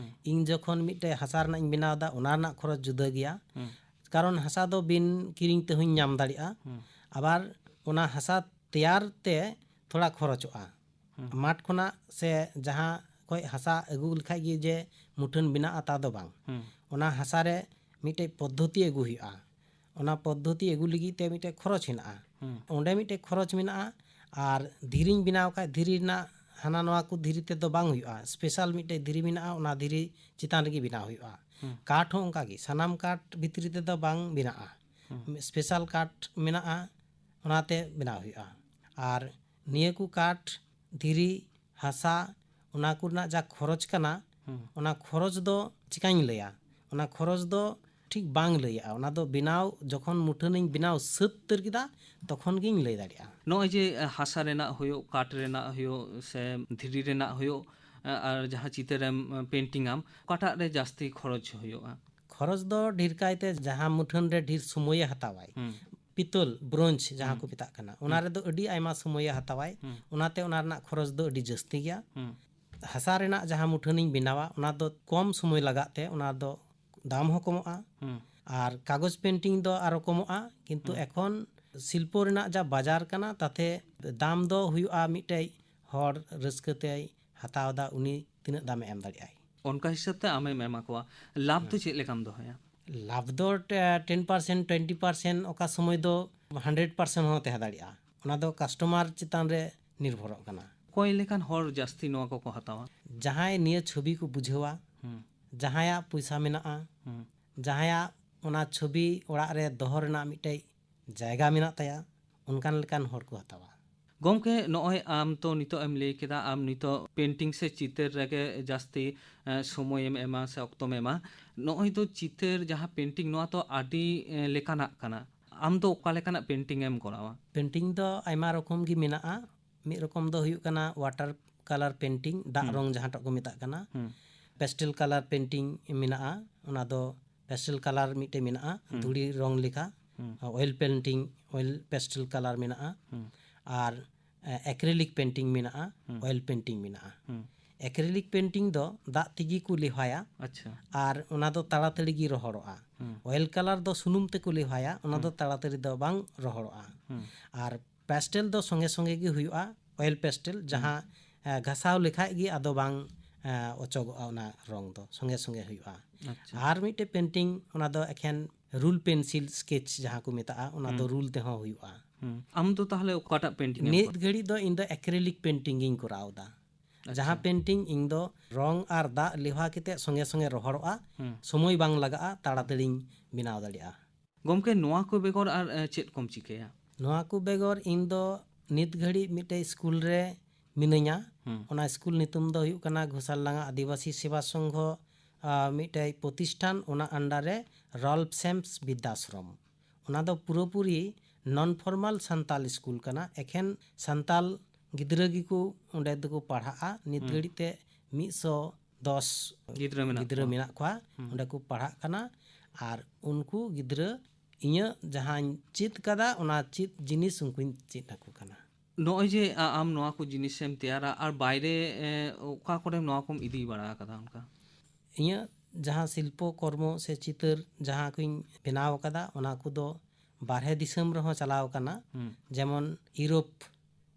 ᱤᱧ ᱡᱚᱠᱷᱚᱱ ᱢᱤᱫᱴᱮᱡ ᱦᱟᱥᱟ ᱨᱮᱱᱟᱜ ᱤᱧ ᱵᱮᱱᱟᱣ ᱮᱫᱟ, ᱚᱱᱟ ᱨᱮᱱᱟᱜ ᱠᱷᱚᱨᱚᱪ ᱡᱩᱫᱟᱹ ᱜᱮᱭᱟ᱾ ᱠᱟᱨᱚᱱ ᱦᱟᱥᱟ ᱫᱚ ᱵᱤᱱ ᱠᱤᱨᱤᱧ ᱛᱮᱦᱚᱧ ᱧᱟᱢ ᱫᱟᱲᱮᱭᱟᱜᱼᱟ᱾ ᱟᱵᱟᱨ ᱚᱱᱟ ᱦᱟᱥᱟ ᱛᱮᱭᱟᱨ ᱛᱮ ᱛᱷᱚᱲᱟ ᱠᱷᱚᱨᱚᱪᱚᱜᱼᱟ᱾ ᱢᱟᱴᱷ ᱠᱷᱚᱱᱟᱜ ᱥᱮ ᱡᱟᱦᱟᱸ ᱠᱷᱚᱡ ᱦᱟᱥᱟ ᱟᱹᱜᱩ ᱞᱮᱠᱷᱟᱡ ᱜᱮ ᱡᱮ ᱢᱩᱴᱷᱟᱹᱱ ᱵᱮᱱᱟᱜᱼᱟ, ᱛᱟ ᱫᱚ ᱵᱟᱝ᱾ ᱚᱱᱟ ᱦᱟᱥᱟ ᱨᱮ ᱢᱤᱫᱴᱮᱡ ᱯᱚᱫᱽᱫᱷᱚᱛᱤ ᱟᱹᱜᱩ ᱦᱩᱭᱩᱜᱼᱟ᱾ ᱚᱱᱟ ᱯᱚᱫᱽᱫᱷᱚᱛᱤ ᱟᱹᱜᱩ ᱞᱟᱹᱜᱤᱫ ᱛᱮ ᱢᱤᱫᱴᱮᱡ ᱠᱷᱚᱨᱚᱪ ᱦᱮᱱᱟᱜᱼᱟ᱾ ᱚᱸᱰᱮ ᱢᱤᱫᱴᱮᱡ ᱠᱷᱚᱨᱚᱪ ᱢᱮᱱᱟᱜᱼᱟ᱾ ᱟᱨ ᱫᱷᱤᱨᱤᱧ ᱵᱮᱱᱟᱣ ᱠᱷᱟᱡ, ᱫᱷᱤᱨᱤ ᱨᱮᱱᱟᱜ ᱦᱟᱱᱟ ᱱᱚᱣᱟ ᱠᱚ ᱫᱷᱤᱨᱤ ᱛᱮᱫᱚ ᱵᱟᱝ ᱦᱩᱭᱩᱜᱼᱟ᱾ ᱥᱯᱮᱥᱟᱞ ᱢᱤᱫᱴᱮᱡ ᱫᱷᱤᱨᱤ ᱢᱮᱱᱟᱜᱼᱟ, ᱚᱱᱟ ᱫᱷᱤᱨᱤ ᱪᱮᱛᱟᱱ ᱨᱮᱜᱮ ᱵᱮᱱᱟᱣ ᱦᱩᱭᱩᱜᱼᱟ᱾ ᱠᱟᱴ ᱦᱚᱸ ᱚᱱᱠᱟ ᱜᱮ, ᱥᱟᱱᱟᱢ ᱠᱟᱴ ᱵᱷᱤᱛᱨᱤ ᱛᱮᱫᱚ ᱵᱟᱝ ᱵᱮᱱᱟᱜᱼᱟ᱾ ᱥᱯᱮᱥᱟᱞ ᱠᱟᱴ ᱢᱮᱱᱟᱜᱼᱟ, ᱚᱱᱟᱛᱮ ᱵᱮᱱᱟᱣ ᱦᱩᱭᱩᱜᱼᱟ᱾ ᱟᱨ ᱱᱤᱭᱟᱹ ᱠᱚ ᱠᱟᱴ, ᱫᱷᱤᱨᱤ, ᱦᱟᱥᱟ, ᱚᱱᱟ ᱠᱚ ᱨᱮᱱᱟᱜ ᱡᱟ ᱠᱷᱚᱨᱚᱪ ᱠᱟᱱᱟ, ᱚᱱᱟ ᱠᱷᱚᱨᱚᱪ ᱫᱚ ᱪᱤᱠᱟᱹᱧ ᱞᱟᱹᱭᱟ? ᱚᱱᱟ ᱠᱷᱚᱨᱚᱪ ᱫᱚ ᱴᱷᱤᱠ ᱵᱟᱝ ᱞᱟᱹᱭᱟᱜᱼᱟ᱾ ᱚᱱᱟ ᱫᱚ ᱵᱮᱱᱟᱣ, ᱡᱚᱠᱷᱚᱱ ᱢᱩᱴᱷᱟᱹᱱᱤᱧ ᱵᱮᱱᱟᱣ ᱥᱟᱹᱛ ᱩᱛᱟᱹᱨ ᱠᱮᱫᱟ, ᱛᱚᱠᱷᱚᱱ ᱜᱤᱧ ᱞᱟᱹᱭ ᱫᱟᱲᱮᱭᱟᱜᱼᱟ᱾ ᱱᱚᱜᱼᱚᱭ ᱡᱮ, ᱮ, ᱦᱟᱥᱟ ᱨᱮᱱᱟᱜ ᱦᱩᱭᱩᱜ, ᱠᱟᱴ ᱨᱮᱱᱟᱜ ᱦᱩᱭᱩᱜ, ᱥᱮ ᱫᱷᱤᱨᱤ ᱨᱮᱱᱟᱜ ᱦᱩᱭᱩᱜ, ᱮ, ᱟᱨ ᱡᱟᱦᱟᱸ ᱪᱤᱛᱟᱹᱨᱮᱢ, ᱮ, ᱯᱮᱱᱴᱤᱝ ᱟᱢ, ᱚᱠᱟᱴᱟᱜ ᱨᱮ ᱡᱟᱹᱥᱛᱤ ᱠᱷᱚᱨᱚᱪ ᱦᱩᱭᱩᱜᱼᱟ? ᱠᱷᱚᱨᱚᱪ ᱫᱚ ᱰᱷᱮᱨ ᱠᱟᱭᱛᱮ ᱡᱟᱦᱟᱸ ᱢᱩᱴᱷᱟᱹᱱ ᱨᱮ ᱰᱷᱮᱨ ᱥᱚᱢᱚᱭᱮ ᱦᱟᱛᱟᱣᱟᱭ, ᱦᱩᱸ᱾ ᱯᱤᱛᱚᱞ, ᱵᱨᱳᱧᱡᱽ ᱡᱟᱦᱟᱸ ᱦᱩᱸ᱾ ᱠᱚ ᱢᱮᱛᱟᱜ ᱠᱟᱱᱟ, ᱚᱱᱟ ᱦᱩᱸ᱾ ᱨᱮᱫᱚ ᱟᱹᱰᱤ ᱟᱭᱢᱟ ᱥᱚᱢᱚᱭᱮ ᱦᱟᱛᱟᱣᱟᱭ᱾ ᱦᱩᱸ᱾ ᱚᱱᱟᱛᱮ ᱚᱱᱟ ᱨᱮᱱᱟᱜ ᱠᱷᱚᱨᱚᱪ ᱫᱚ ᱟᱹᱰᱤ ᱡᱟᱹᱥᱛᱤ ᱜᱮᱭᱟ᱾ ᱦᱩᱸ᱾ ᱦᱟᱥᱟ ᱨᱮᱱᱟᱜ ᱡᱟᱦᱟᱸ ᱢᱩᱴᱷᱟᱹᱱᱤᱧ ᱵᱮᱱᱟᱣᱟ, ᱚᱱᱟ ᱫᱚ ᱠᱚᱢ ᱥᱚᱢᱚᱭ ᱞᱟᱜᱟᱜ ᱛᱮ ᱚᱱᱟ ᱫᱚ ᱫᱟᱢ ᱦᱚᱸ ᱠᱚᱢᱚᱜᱼᱟ᱾ ᱦᱩᱸ᱾ ᱟᱨ ᱠᱟᱜᱚᱡᱽ ᱯᱮᱱᱴᱤᱝ ᱫᱚ ᱟᱨᱚ ᱠᱚᱢᱚᱜᱼᱟ, ᱠᱤᱱᱛᱩ ᱦᱩᱸ᱾ ᱮᱠᱷᱚᱱ ᱥᱤᱞᱯᱚ ᱨᱮᱱᱟᱜ ᱡᱟ ᱵᱟᱡᱟᱨ ᱠᱟᱱᱟ, ᱛᱟᱛᱮ ᱫᱟᱢ ᱫᱚ ᱦᱩᱭᱩᱜᱼᱟ ᱢᱤᱫᱴᱮᱡ ᱦᱚᱲ ᱨᱟᱹᱥᱠᱟᱹ ᱛᱮᱭ ᱦᱟᱛᱟᱣ ᱮᱫᱟ, ᱩᱱᱤ ᱛᱤᱱᱟᱹᱜ ᱫᱟᱢᱮ ᱮᱢ ᱫᱟᱲᱮᱭᱟᱜᱼᱟᱭ᱾ ᱚᱱᱠᱟ ᱦᱤᱥᱟᱹᱵ ᱛᱮ ᱟᱢᱮᱢ ᱮᱢᱟ ᱠᱚᱣᱟ᱾ ᱞᱟᱵᱷ ᱫᱚ ᱦᱮᱸ᱾ ᱪᱮᱫ ᱞᱮᱠᱟᱢ ᱫᱚᱦᱚᱭᱟ? ᱞᱟᱵᱷ ᱫᱚ, ᱮ, ten percent, twenty percent, ᱚᱠᱟ ᱥᱚᱢᱚᱭ ᱫᱚ hundred percent ᱦᱚᱸ ᱛᱟᱦᱮᱸ ᱫᱟᱲᱮᱭᱟᱜᱼᱟ᱾ ᱚᱱᱟ ᱫᱚ ᱠᱟᱥᱴᱚᱢᱟᱨ ᱪᱮᱛᱟᱱ ᱨᱮ ᱱᱤᱨᱵᱷᱚᱨᱚᱜ ᱠᱟᱱᱟ᱾ ᱚᱠᱚᱭ ᱞᱮᱠᱟᱱ ᱦᱚᱲ ᱡᱟᱹᱥᱛᱤ ᱱᱚᱣᱟ ᱠᱚᱠᱚ ᱦᱟᱛᱟᱣᱟ? ᱡᱟᱦᱟᱸᱭ ᱱᱤᱭᱟᱹ ᱪᱷᱚᱵᱤ ᱠᱚ ᱵᱩᱡᱷᱟᱹᱣᱟ, ᱦᱩᱸ᱾ ᱡᱟᱦᱟᱸᱭᱟᱜ ᱯᱚᱭᱥᱟ ᱢᱮᱱᱟᱜᱼᱟ, ᱦᱩᱸ᱾ ᱡᱟᱦᱟᱸᱭᱟᱜ ᱚᱱᱟ ᱪᱷᱚᱵᱤ ᱚᱲᱟᱜ ᱨᱮ ᱫᱚᱦᱚ ᱨᱮᱱᱟᱜ ᱢᱤᱫᱴᱮᱡ ᱡᱟᱭᱜᱟ ᱢᱮᱱᱟᱜ ᱛᱟᱭᱟ, ᱚᱱᱠᱟᱱ ᱞᱮᱠᱟᱱ ᱦᱚᱲ ᱠᱚ ᱦᱟᱛᱟᱣᱟ᱾ ᱜᱚᱢᱠᱮ, ᱱᱚᱜᱼᱚᱭ ᱟᱢ ᱛᱚ ᱱᱤᱛᱚᱜ ᱮᱢ ᱞᱟᱹᱭ ᱠᱮᱫᱟ, ᱟᱢ ᱱᱤᱛᱚᱜ ᱯᱮᱱᱴᱤᱝ ᱥᱮ ᱪᱤᱛᱟᱹᱨ ᱨᱮᱜᱮ ᱡᱟᱹᱥᱛᱤ, ᱮ, ᱥᱚᱢᱚᱭᱮᱢ ᱮᱢᱟ ᱥᱮ ᱚᱠᱛᱚᱢ ᱮᱢᱟ᱾ ᱱᱚᱜᱼᱚᱭ ᱫᱚ ᱪᱤᱛᱟᱹᱨ ᱡᱟᱦᱟᱸ ᱯᱮᱱᱴᱤᱝ, ᱱᱚᱣᱟ ᱛᱚ ᱟᱹᱰᱤ, ᱮ, ᱞᱮᱠᱟᱱᱟᱜ ᱠᱟᱱᱟ᱾ ᱟᱢ ᱫᱚ ᱚᱠᱟ ᱞᱮᱠᱟᱱᱟᱜ ᱯᱮᱱᱴᱤᱝ ᱮᱢ ᱠᱚᱨᱟᱣᱟ? ᱯᱮᱱᱴᱤᱝ ᱫᱚ ᱟᱭᱢᱟ ᱨᱚᱠᱚᱢ ᱜᱮ ᱢᱮᱱᱟᱜᱼᱟ᱾ ᱢᱤᱫ ᱨᱚᱠᱚᱢ ᱫᱚ ᱦᱩᱭᱩᱜ ᱠᱟᱱᱟ water colour painting, ᱫᱟᱜ ᱦᱩᱸ᱾ ᱨᱚᱝ ᱡᱟᱦᱟᱸᱴᱟᱜ ᱠᱚ ᱢᱮᱛᱟᱜ ᱠᱟᱱᱟ᱾ ᱦᱩᱸ᱾ Pastel colour painting ᱢᱮᱱᱟᱜᱼᱟ, ᱚᱱᱟ ᱫᱚ pastel colour ᱢᱤᱫᱴᱮᱡ ᱢᱮᱱᱟᱜᱼᱟ, ᱦᱩᱸ᱾ ᱫᱷᱩᱲᱤ ᱨᱚᱝ ᱞᱮᱠᱟ᱾ ᱦᱩᱸ᱾ Oil painting, oil pastel colour ᱢᱮᱱᱟᱜᱼᱟ᱾ ᱦᱩᱸ᱾ ᱟᱨ, ᱮ, acrylic painting ᱢᱮᱱᱟᱜᱼᱟ, ᱦᱩᱸ᱾ Oil painting ᱢᱮᱱᱟᱜᱼᱟ᱾ ᱦᱩᱸ᱾ Acrylic painting ᱫᱚ ᱫᱟᱜ ᱛᱮᱜᱮ ᱠᱚ ᱞᱮᱣᱦᱟᱭᱟ᱾ ᱟᱪᱪᱷᱟ᱾ ᱟᱨ ᱚᱱᱟ ᱫᱚ ᱛᱟᱲᱟᱛᱟᱲᱤ ᱜᱮ ᱨᱚᱦᱚᱲᱚᱜᱼᱟ᱾ ᱦᱩᱸ᱾ Oil colour ᱫᱚ ᱥᱩᱱᱩᱢ ᱛᱮᱠᱚ ᱞᱮᱣᱦᱟᱭᱟ, ᱚᱱᱟ ᱫᱚ ᱦᱩᱸ᱾ ᱛᱟᱲᱟᱛᱟᱲᱤ ᱫᱚ ᱵᱟᱝ ᱨᱚᱦᱚᱲᱚᱜᱼᱟ᱾ ᱦᱩᱸ᱾ ᱟᱨ pastel ᱫᱚ ᱥᱚᱸᱜᱮ ᱥᱚᱸᱜᱮ ᱜᱮ ᱦᱩᱭᱩᱜᱼᱟ᱾ Oil pastel ᱦᱩᱸ᱾ ᱡᱟᱦᱟᱸ, ᱮ, ᱜᱷᱟᱥᱟᱣ ᱞᱮᱠᱷᱟᱡ ᱜᱮ ᱟᱫᱚ ᱵᱟᱝ, ᱮ, ᱚᱪᱚᱜᱚᱜᱼᱟ, ᱚᱱᱟ ᱨᱚᱝ ᱫᱚ ᱥᱚᱸᱜᱮ ᱥᱚᱸᱜᱮ ᱦᱩᱭᱩᱜᱼᱟ᱾ ᱟᱪᱪᱷᱟ᱾ ᱟᱨ ᱢᱤᱫᱴᱮᱡ painting, ᱚᱱᱟ ᱫᱚ ᱮᱠᱷᱮᱱ rule pencil sketch ᱡᱟᱦᱟᱸ ᱠᱚ ᱢᱮᱛᱟᱜᱼᱟ, ᱚᱱᱟ ᱫᱚ ᱦᱩᱸ᱾ Rule ᱛᱮᱦᱚᱸ ᱦᱩᱭᱩᱜᱼᱟ᱾ ᱦᱩᱸ᱾ ᱟᱢ ᱫᱚ ᱛᱟᱦᱞᱮ ᱚᱠᱟᱴᱟᱜ painting ᱮᱢ ᱱᱤᱛ ᱠᱚᱨᱟᱣᱟ? ᱜᱷᱟᱹᱲᱤᱡ ᱫᱚ ᱤᱧ ᱫᱚ acrylic painting ᱜᱤᱧ ᱠᱚᱨᱟᱣ ᱮᱫᱟ᱾ ᱟᱪᱪᱷᱟ᱾ ᱡᱟᱦᱟᱸ painting ᱤᱧ ᱫᱚ ᱨᱚᱝ ᱟᱨ ᱫᱟᱜ ᱞᱮᱣᱦᱟ ᱠᱟᱛᱮ ᱥᱚᱸᱜᱮ ᱥᱚᱸᱜᱮ ᱨᱚᱦᱚᱲᱚᱜᱼᱟ, ᱦᱩᱸ᱾ ᱥᱚᱢᱚᱭ ᱵᱟᱝ ᱞᱟᱜᱟᱜᱼᱟ, ᱛᱟᱲᱟᱛᱟᱲᱤᱧ ᱵᱮᱱᱟᱣ ᱫᱟᱲᱮᱭᱟᱜᱼᱟ᱾ ᱜᱚᱢᱠᱮ, ᱱᱚᱣᱟ ᱠᱚ ᱵᱮᱜᱚᱨ ᱟᱨ, ᱮ, ᱪᱮᱫ ᱠᱚᱢ ᱪᱤᱠᱟᱹᱭᱟ? ᱱᱚᱣᱟ ᱠᱚ ᱵᱮᱜᱚᱨ ᱤᱧ ᱫᱚ ᱱᱤᱛ ᱜᱷᱟᱹᱲᱤᱡ ᱢᱤᱫᱴᱮᱡ ᱥᱠᱩᱞ ᱨᱮ ᱢᱤᱱᱟᱹᱧᱟ᱾ ᱦᱩᱸ᱾ ᱚᱱᱟ ᱥᱠᱩᱞ ᱧᱩᱛᱩᱢ ᱫᱚ ᱦᱩᱭᱩᱜ ᱠᱟᱱᱟ ᱜᱷᱳᱥᱟᱞᱰᱟᱸᱜᱟ ᱟᱹᱫᱤᱵᱟᱹᱥᱤ ᱥᱮᱵᱟ ᱥᱚᱝᱜᱷᱚ ᱟᱨ ᱢᱤᱫᱴᱮᱡ ᱯᱨᱚᱛᱤᱥᱴᱷᱟᱱ, ᱚᱱᱟ under ᱨᱮ ᱨᱟᱞᱯᱷ ᱥᱮᱢᱥ ᱵᱤᱫᱽᱫᱟᱥᱨᱚᱢ᱾ ᱚᱱᱟ ᱫᱚ ᱯᱩᱨᱟᱹᱯᱩᱨᱤ non formal ᱥᱟᱱᱛᱟᱞ ᱥᱠᱩᱞ ᱠᱟᱱᱟ, ᱮᱠᱷᱮᱱ ᱥᱟᱱᱛᱟᱞ ᱜᱤᱫᱽᱨᱟᱹ ᱜᱮᱠᱚ ᱚᱸᱰᱮ ᱫᱚᱠᱚ ᱯᱟᱲᱦᱟᱜᱼᱟ᱾ ᱱᱤᱛ ᱦᱩᱸ᱾ ᱜᱷᱟᱹᱲᱤᱡ ᱛᱮ ᱢᱤᱫ ᱥᱚ ᱫᱚᱥ ᱜᱤᱫᱽᱨᱟᱹ ᱢᱮᱱᱟᱜ ᱜᱤᱫᱽᱨᱟᱹ ᱠᱚᱣᱟ᱾ ᱢᱮᱱᱟᱜ ᱠᱚᱣᱟ, ᱦᱩᱸ᱾ ᱚᱸᱰᱮ ᱠᱚ ᱯᱟᱲᱦᱟᱜ ᱠᱟᱱᱟ᱾ ᱟᱨ ᱩᱱᱠᱩ ᱜᱤᱫᱽᱨᱟᱹ ᱤᱧᱟᱹᱜ ᱡᱟᱦᱟᱸᱧ ᱪᱮᱫ ᱠᱟᱫᱟ, ᱚᱱᱟ ᱪᱮᱫ ᱡᱤᱱᱤᱥ ᱩᱱᱠᱩᱧ ᱪᱮᱫ ᱟᱠᱚ ᱠᱟᱱᱟ᱾ ᱱᱚᱜᱼᱚᱭ ᱡᱮ ᱟ-, ᱟᱢ ᱱᱚᱣᱟ ᱠᱚ ᱡᱤᱱᱤᱥᱮᱢ ᱛᱮᱭᱟᱨᱟ, ᱟᱨ ᱵᱟᱭᱨᱮ, ᱮ, ᱚᱠᱟ ᱠᱚᱨᱮᱢ ᱱᱚᱣᱟ ᱠᱚᱢ ᱤᱫᱤ ᱵᱟᱲᱟ ᱟᱠᱟᱫᱟ ᱚᱱᱠᱟ? ᱤᱧᱟᱹᱜ ᱡᱟᱦᱟᱸ ᱥᱤᱞᱯᱚ ᱠᱚᱨᱢᱚ ᱥᱮ ᱪᱤᱛᱟᱹᱨ ᱡᱟᱦᱟᱸ ᱠᱚᱧ ᱵᱮᱱᱟᱣ ᱟᱠᱟᱫᱟ, ᱚᱱᱟ ᱠᱚᱫᱚ ᱵᱟᱨᱦᱮ ᱫᱤᱥᱚᱢ ᱨᱮᱦᱚᱸ ᱪᱟᱞᱟᱣ ᱟᱠᱟᱱᱟ᱾ ᱦᱩᱸ᱾ ᱡᱮᱢᱚᱱ ᱤᱭᱩᱨᱳᱯ,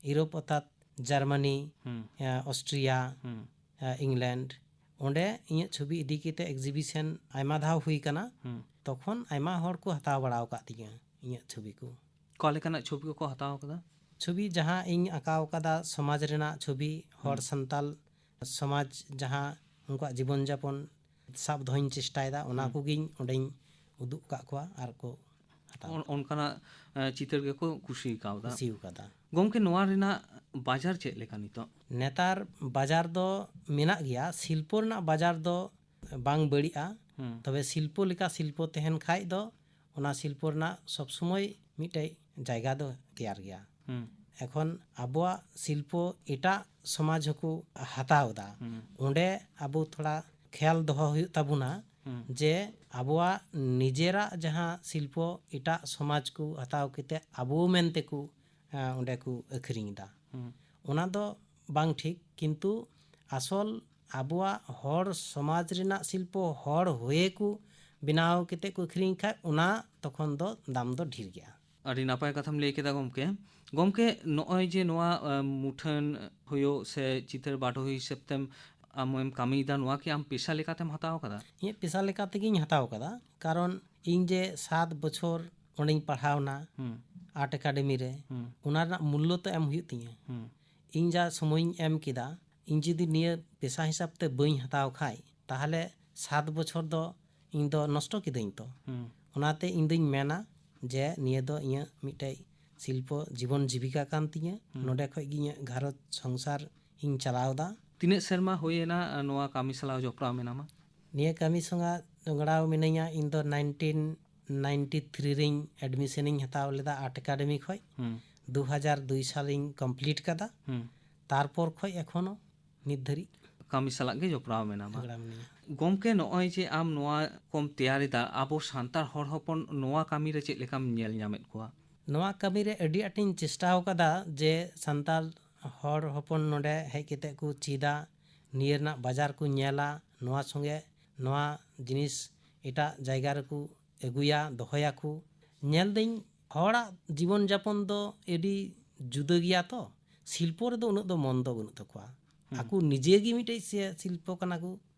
ᱤᱭᱩᱨᱳᱯ ᱚᱨᱛᱷᱟᱛ ᱡᱟᱨᱢᱟᱱᱤ, ᱦᱩᱸ᱾ ᱮ, ᱚᱥᱴᱨᱤᱭᱟ, ᱦᱩᱸ᱾ ᱮ, ᱤᱝᱞᱮᱱᱰ, ᱚᱸᱰᱮ ᱤᱧᱟᱹᱜ ᱪᱷᱚᱵᱤ ᱤᱫᱤ ᱠᱟᱛᱮ exhibition ᱟᱭᱢᱟ ᱫᱷᱟᱣ ᱦᱩᱭ ᱟᱠᱟᱱᱟ᱾ ᱦᱩᱸ᱾ ᱛᱚᱠᱷᱚᱱ ᱟᱭᱢᱟ ᱦᱚᱲ ᱠᱚ ᱦᱟᱛᱟᱣ ᱵᱟᱲᱟ ᱟᱠᱟᱫ ᱛᱤᱧᱟᱹ ᱤᱧᱟᱹᱜ ᱪᱷᱚᱵᱤ ᱠᱚ᱾ ᱚᱠᱟ ᱞᱮᱠᱟᱱᱟᱜ ᱪᱷᱚᱵᱤ ᱠᱚᱠᱚ ᱦᱟᱛᱟᱣ ᱟᱠᱟᱫᱟ? ᱪᱷᱚᱵᱤ ᱡᱟᱦᱟᱸ ᱤᱧ ᱟᱸᱠᱟᱣ ᱟᱠᱟᱫᱟ, ᱥᱚᱢᱟᱡᱽ ᱨᱮᱱᱟᱜ ᱪᱷᱚᱵᱤ, ᱦᱚᱲ ᱦᱩᱸ᱾ ᱥᱟᱱᱛᱟᱞ ᱥᱚᱢᱟᱡᱽ ᱡᱟᱦᱟᱸ ᱩᱱᱠᱩᱣᱟᱜ ᱡᱤᱵᱚᱱ ᱡᱟᱯᱚᱱ ᱥᱟᱵ ᱫᱚᱦᱚᱧ ᱪᱮᱥᱴᱟᱭᱮᱫᱟ, ᱚᱱᱟ ᱦᱩᱸ᱾ ᱠᱚᱜᱮᱧ ᱚᱸᱰᱮᱧ ᱩᱫᱩᱜ ᱟᱠᱟᱫ ᱠᱚᱣᱟ ᱟᱨ ᱠᱚ ᱦᱟᱛᱟᱣ ᱚᱱ-, ᱚᱱᱠᱟᱱᱟᱜ, ᱮ, ᱪᱤᱛᱟᱹᱨ ᱜᱮᱠᱚ ᱠᱩᱥᱤ ᱠᱟᱣᱫᱟ᱾ ᱠᱩᱥᱤ ᱟᱠᱟᱫᱟ᱾ ᱜᱚᱢᱠᱮ, ᱱᱚᱣᱟ ᱨᱮᱱᱟᱜ ᱵᱟᱡᱟᱨ ᱪᱮᱫ ᱞᱮᱠᱟ ᱱᱤᱛᱚᱜ? ᱱᱮᱛᱟᱨ ᱵᱟᱡᱟᱨ ᱫᱚ ᱢᱮᱱᱟᱜ ᱜᱮᱭᱟ, ᱥᱤᱞᱯᱚ ᱨᱮᱱᱟᱜ ᱵᱟᱡᱟᱨ ᱫᱚ ᱵᱟᱝ ᱵᱟᱹᱲᱤᱡᱼᱟ᱾ ᱦᱩᱸ᱾ ᱛᱚᱵᱮ ᱥᱤᱞᱯᱚ ᱞᱮᱠᱟ ᱥᱤᱞᱯᱚ ᱛᱟᱦᱮᱱ ᱠᱷᱟᱡ ᱫᱚ ᱚᱱᱟ ᱥᱤᱞᱯᱚ ᱨᱮᱱᱟᱜ ᱥᱚᱵ ᱥᱚᱢᱚᱭ ᱢᱤᱫᱴᱮᱡ ᱡᱟᱭᱜᱟ ᱫᱚ ᱛᱮᱭᱟᱨ ᱜᱮᱭᱟ᱾ ᱦᱩᱸ᱾ ᱮᱠᱷᱚᱱ ᱟᱵᱚᱣᱟᱜ ᱥᱤᱞᱯᱚ ᱮᱴᱟᱜ ᱥᱚᱢᱟᱡᱽ ᱦᱚᱸᱠᱚ ᱦᱟᱛᱟᱣ ᱮᱫᱟ᱾ ᱦᱩᱸ᱾ ᱚᱸᱰᱮ ᱟᱵᱚ ᱛᱷᱚᱲᱟ ᱠᱷᱮᱭᱟᱞ ᱫᱚᱦᱚ ᱦᱩᱭᱩᱜ ᱛᱟᱵᱚᱱᱟ ᱦᱩᱸ᱾ ᱡᱮ ᱟᱵᱚᱣᱟᱜ ᱱᱤᱡᱮᱨᱟᱜ ᱡᱟᱦᱟᱸ ᱥᱤᱞᱯᱚ ᱮᱴᱟᱜ ᱥᱚᱢᱟᱡᱽ ᱠᱚ ᱦᱟᱛᱟᱣ ᱠᱟᱛᱮ ᱟᱵᱚ ᱢᱮᱱᱛᱮ ᱠᱚ, ᱮᱸ, ᱚᱸᱰᱮ ᱠᱚ ᱟᱹᱠᱷᱨᱤᱧ ᱮᱫᱟ᱾ ᱦᱩᱸ᱾ ᱚᱱᱟ ᱫᱚ ᱵᱟᱝ ᱴᱷᱤᱠ, ᱠᱤᱱᱛᱩ ᱟᱥᱚᱞ ᱟᱵᱚᱣᱟᱜ ᱦᱚᱲ ᱥᱚᱢᱟᱡᱽ ᱨᱮᱱᱟᱜ ᱥᱤᱞᱯᱚ ᱦᱚᱲ ᱦᱚᱭᱮ ᱠᱚ ᱵᱮᱱᱟᱣ ᱠᱟᱛᱮ ᱠᱚ ᱟᱹᱠᱷᱨᱤᱧ ᱠᱷᱟᱡ, ᱚᱱᱟ ᱛᱚᱠᱷᱚᱱ ᱫᱚ ᱫᱟᱢ ᱫᱚ ᱰᱷᱮᱨ ᱜᱮᱭᱟ᱾ ᱟᱹᱰᱤ ᱱᱟᱯᱟᱭ ᱠᱟᱛᱷᱟᱢ ᱞᱟᱹᱭ ᱠᱮᱫᱟ ᱜᱚᱢᱠᱮ᱾ ᱜᱚᱢᱠᱮ, ᱱᱚᱜᱼᱚᱭ ᱡᱮ ᱱᱚᱣᱟ, ᱮ, ᱢᱩᱴᱷᱟᱹᱱ ᱦᱩᱭᱩᱜ ᱥᱮ ᱪᱤᱛᱟᱹᱨ ᱵᱟᱰᱚᱦᱤ ᱦᱤᱥᱟᱹᱵ ᱛᱮᱢ ᱟᱢᱮᱢ ᱠᱟᱹᱢᱤᱭᱮᱫᱟ, ᱱᱚᱣᱟ ᱠᱤ ᱟᱢ ᱯᱮᱥᱟ ᱞᱮᱠᱟᱛᱮᱢ ᱦᱟᱛᱟᱣ ᱟᱠᱟᱫᱟ? ᱤᱧᱟᱹᱜ ᱯᱮᱥᱟ ᱞᱮᱠᱟ ᱛᱮᱜᱮᱧ ᱦᱟᱛᱟᱣ ᱟᱠᱟᱫᱟ, ᱠᱟᱨᱚᱱ ᱤᱧ ᱡᱮ ᱥᱟᱛ ᱵᱚᱪᱷᱚᱨ ᱚᱸᱰᱮᱧ ᱯᱟᱲᱦᱟᱣᱱᱟ ᱦᱩᱸ᱾ ᱟᱨᱴ ᱮᱠᱟᱰᱮᱢᱤ ᱨᱮ, ᱦᱩᱸ᱾ ᱚᱱᱟ ᱨᱮᱱᱟᱜ ᱢᱩᱞᱞᱚ ᱛᱚ ᱮᱢ ᱦᱩᱭᱩᱜ ᱛᱤᱧᱟᱹ᱾ ᱦᱩᱸ᱾ ᱤᱧ ᱡᱟ ᱥᱚᱢᱚᱭᱤᱧ ᱮᱢ ᱠᱮᱫᱟ, ᱤᱧ ᱡᱩᱫᱤ ᱱᱤᱭᱟᱹ ᱯᱮᱥᱟ ᱦᱤᱥᱟᱹᱵ ᱛᱮ ᱵᱟᱹᱧ ᱦᱟᱛᱟᱣ ᱠᱷᱟᱡ, ᱛᱟᱦᱚᱞᱮ ᱥᱟᱛ ᱵᱚᱪᱷᱚᱨ ᱫᱚ ᱤᱧ ᱫᱚ ᱱᱚᱥᱴᱚ ᱠᱤᱫᱟᱹᱧ ᱛᱚ᱾ ᱦᱩᱸ᱾ ᱚᱱᱟᱛᱮ ᱤᱧ ᱫᱩᱧ ᱢᱮᱱᱟ ᱡᱮ ᱱᱤᱭᱟᱹ ᱫᱚ ᱤᱧᱟᱹᱜ ᱢᱤᱫᱴᱮᱡ ᱥᱤᱞᱯᱚ ᱡᱤᱵᱚᱱ ᱡᱤᱵᱤᱠᱟ ᱠᱟᱱ ᱛᱤᱧᱟᱹ᱾ ᱦᱩᱸ᱾ ᱱᱚᱰᱮ ᱠᱷᱚᱡ ᱜᱮ ᱤᱧᱟᱹᱜ ᱜᱷᱟᱨᱚᱸᱡᱽ ᱥᱚᱝᱥᱟᱨ ᱤᱧ ᱪᱟᱞᱟᱣ ᱮᱫᱟ᱾ ᱛᱤᱱᱟᱹᱜ ᱥᱮᱨᱢᱟ ᱦᱩᱭᱮᱱᱟ, ᱟ, ᱱᱚᱣᱟ ᱠᱟᱹᱢᱤ ᱥᱟᱞᱟᱜ ᱡᱚᱯᱲᱟᱣ ᱢᱮᱱᱟᱢᱟ? ᱱᱤᱭᱟᱹ ᱠᱟᱹᱢᱤ ᱥᱚᱸᱜᱮ ᱡᱚᱲᱟᱣ ᱢᱤᱱᱟᱹᱧᱟ᱾ ᱤᱧ ᱫᱚ ᱱᱟᱭᱤᱱᱴᱤᱱ ᱱᱟᱭᱤᱱᱴᱤ ᱛᱷᱨᱤ ᱨᱤᱧ ᱮᱰᱢᱤᱥᱚᱱᱤᱧ ᱦᱟᱛᱟᱣ ᱞᱮᱫᱟ ᱟᱨᱴ ᱮᱠᱟᱰᱮᱢᱤ ᱠᱷᱚᱡ᱾ ᱦᱩᱸ᱾ ᱫᱩ ᱦᱟᱡᱟᱨ ᱫᱩᱭ ᱥᱟᱞᱤᱧ ᱠᱚᱢᱯᱞᱤᱴ ᱠᱟᱫᱟ᱾ ᱦᱩᱸ᱾ ᱛᱟᱨᱯᱚᱨ ᱠᱷᱚᱡ ᱮᱠᱷᱚᱱᱳ ᱱᱤᱛ ᱫᱷᱟᱹᱨᱤᱡ ᱠᱟᱹᱢᱤ ᱥᱟᱞᱟᱜ ᱜᱮ ᱡᱚᱯᱲᱟᱣ ᱢᱮᱱᱟᱢᱟ᱾ ᱡᱚᱯᱲᱟᱣ ᱢᱤᱱᱟᱹᱧᱟ᱾ ᱜᱚᱢᱠᱮ, ᱱᱚᱜᱼᱚᱭ ᱡᱮ ᱟᱢ ᱱᱚᱣᱟ ᱠᱚᱢ ᱛᱮᱭᱟᱨ ᱮᱫᱟ, ᱟᱵᱚ ᱥᱟᱱᱛᱟᱲ ᱦᱚᱲ ᱦᱚᱯᱚᱱ ᱱᱚᱣᱟ ᱠᱟᱹᱢᱤ ᱨᱮ ᱪᱮᱫ ᱞᱮᱠᱟᱢ ᱧᱮᱞ ᱧᱟᱢᱮᱫ ᱠᱚᱣᱟ? ᱱᱚᱣᱟ ᱠᱟᱹᱢᱤ ᱨᱮ ᱟᱹᱰᱤ ᱟᱸᱴᱤᱧ ᱪᱮᱥᱴᱟ ᱟᱠᱟᱫᱟ ᱡᱮ ᱥᱟᱱᱛᱟᱲ ᱦᱚᱲ ᱦᱚᱯᱚᱱ ᱱᱚᱰᱮ ᱦᱮᱡ ᱠᱟᱛᱮ ᱠᱚ ᱪᱮᱫᱟ, ᱱᱤᱭᱟᱹ ᱨᱮᱱᱟᱜ ᱵᱟᱡᱟᱨ ᱠᱚ ᱧᱮᱞᱟ, ᱱᱚᱣᱟ ᱥᱚᱸᱜᱮ ᱱᱚᱣᱟ ᱡᱤᱱᱤᱥ ᱮᱴᱟᱜ ᱡᱟᱭᱜᱟ ᱨᱮᱠᱚ ᱟᱹᱜᱩᱭᱟ, ᱫᱚᱦᱚᱭᱟᱠᱚ᱾ ᱧᱮᱞ ᱫᱟᱹᱧ ᱦᱚᱲᱟᱜ ᱡᱤᱵᱚᱱ ᱡᱟᱯᱚᱱ ᱫᱚ ᱟᱹᱰᱤ ᱡᱩᱫᱟᱹ ᱜᱮᱭᱟ ᱛᱚ, ᱥᱤᱞᱯᱚ ᱨᱮᱫᱚ ᱩᱱᱟᱹᱜ ᱫᱚ ᱢᱚᱱ ᱫᱚ ᱵᱟᱹᱱᱩᱜ ᱛᱟᱠᱚᱣᱟ᱾ ᱦᱩᱸ᱾ ᱟᱠᱚ ᱱᱤᱡᱮ ᱜᱮ ᱢᱤᱫᱴᱮᱡ ᱥᱮ ᱥᱤᱞᱯᱚ ᱠᱟᱱᱟ ᱠᱚ,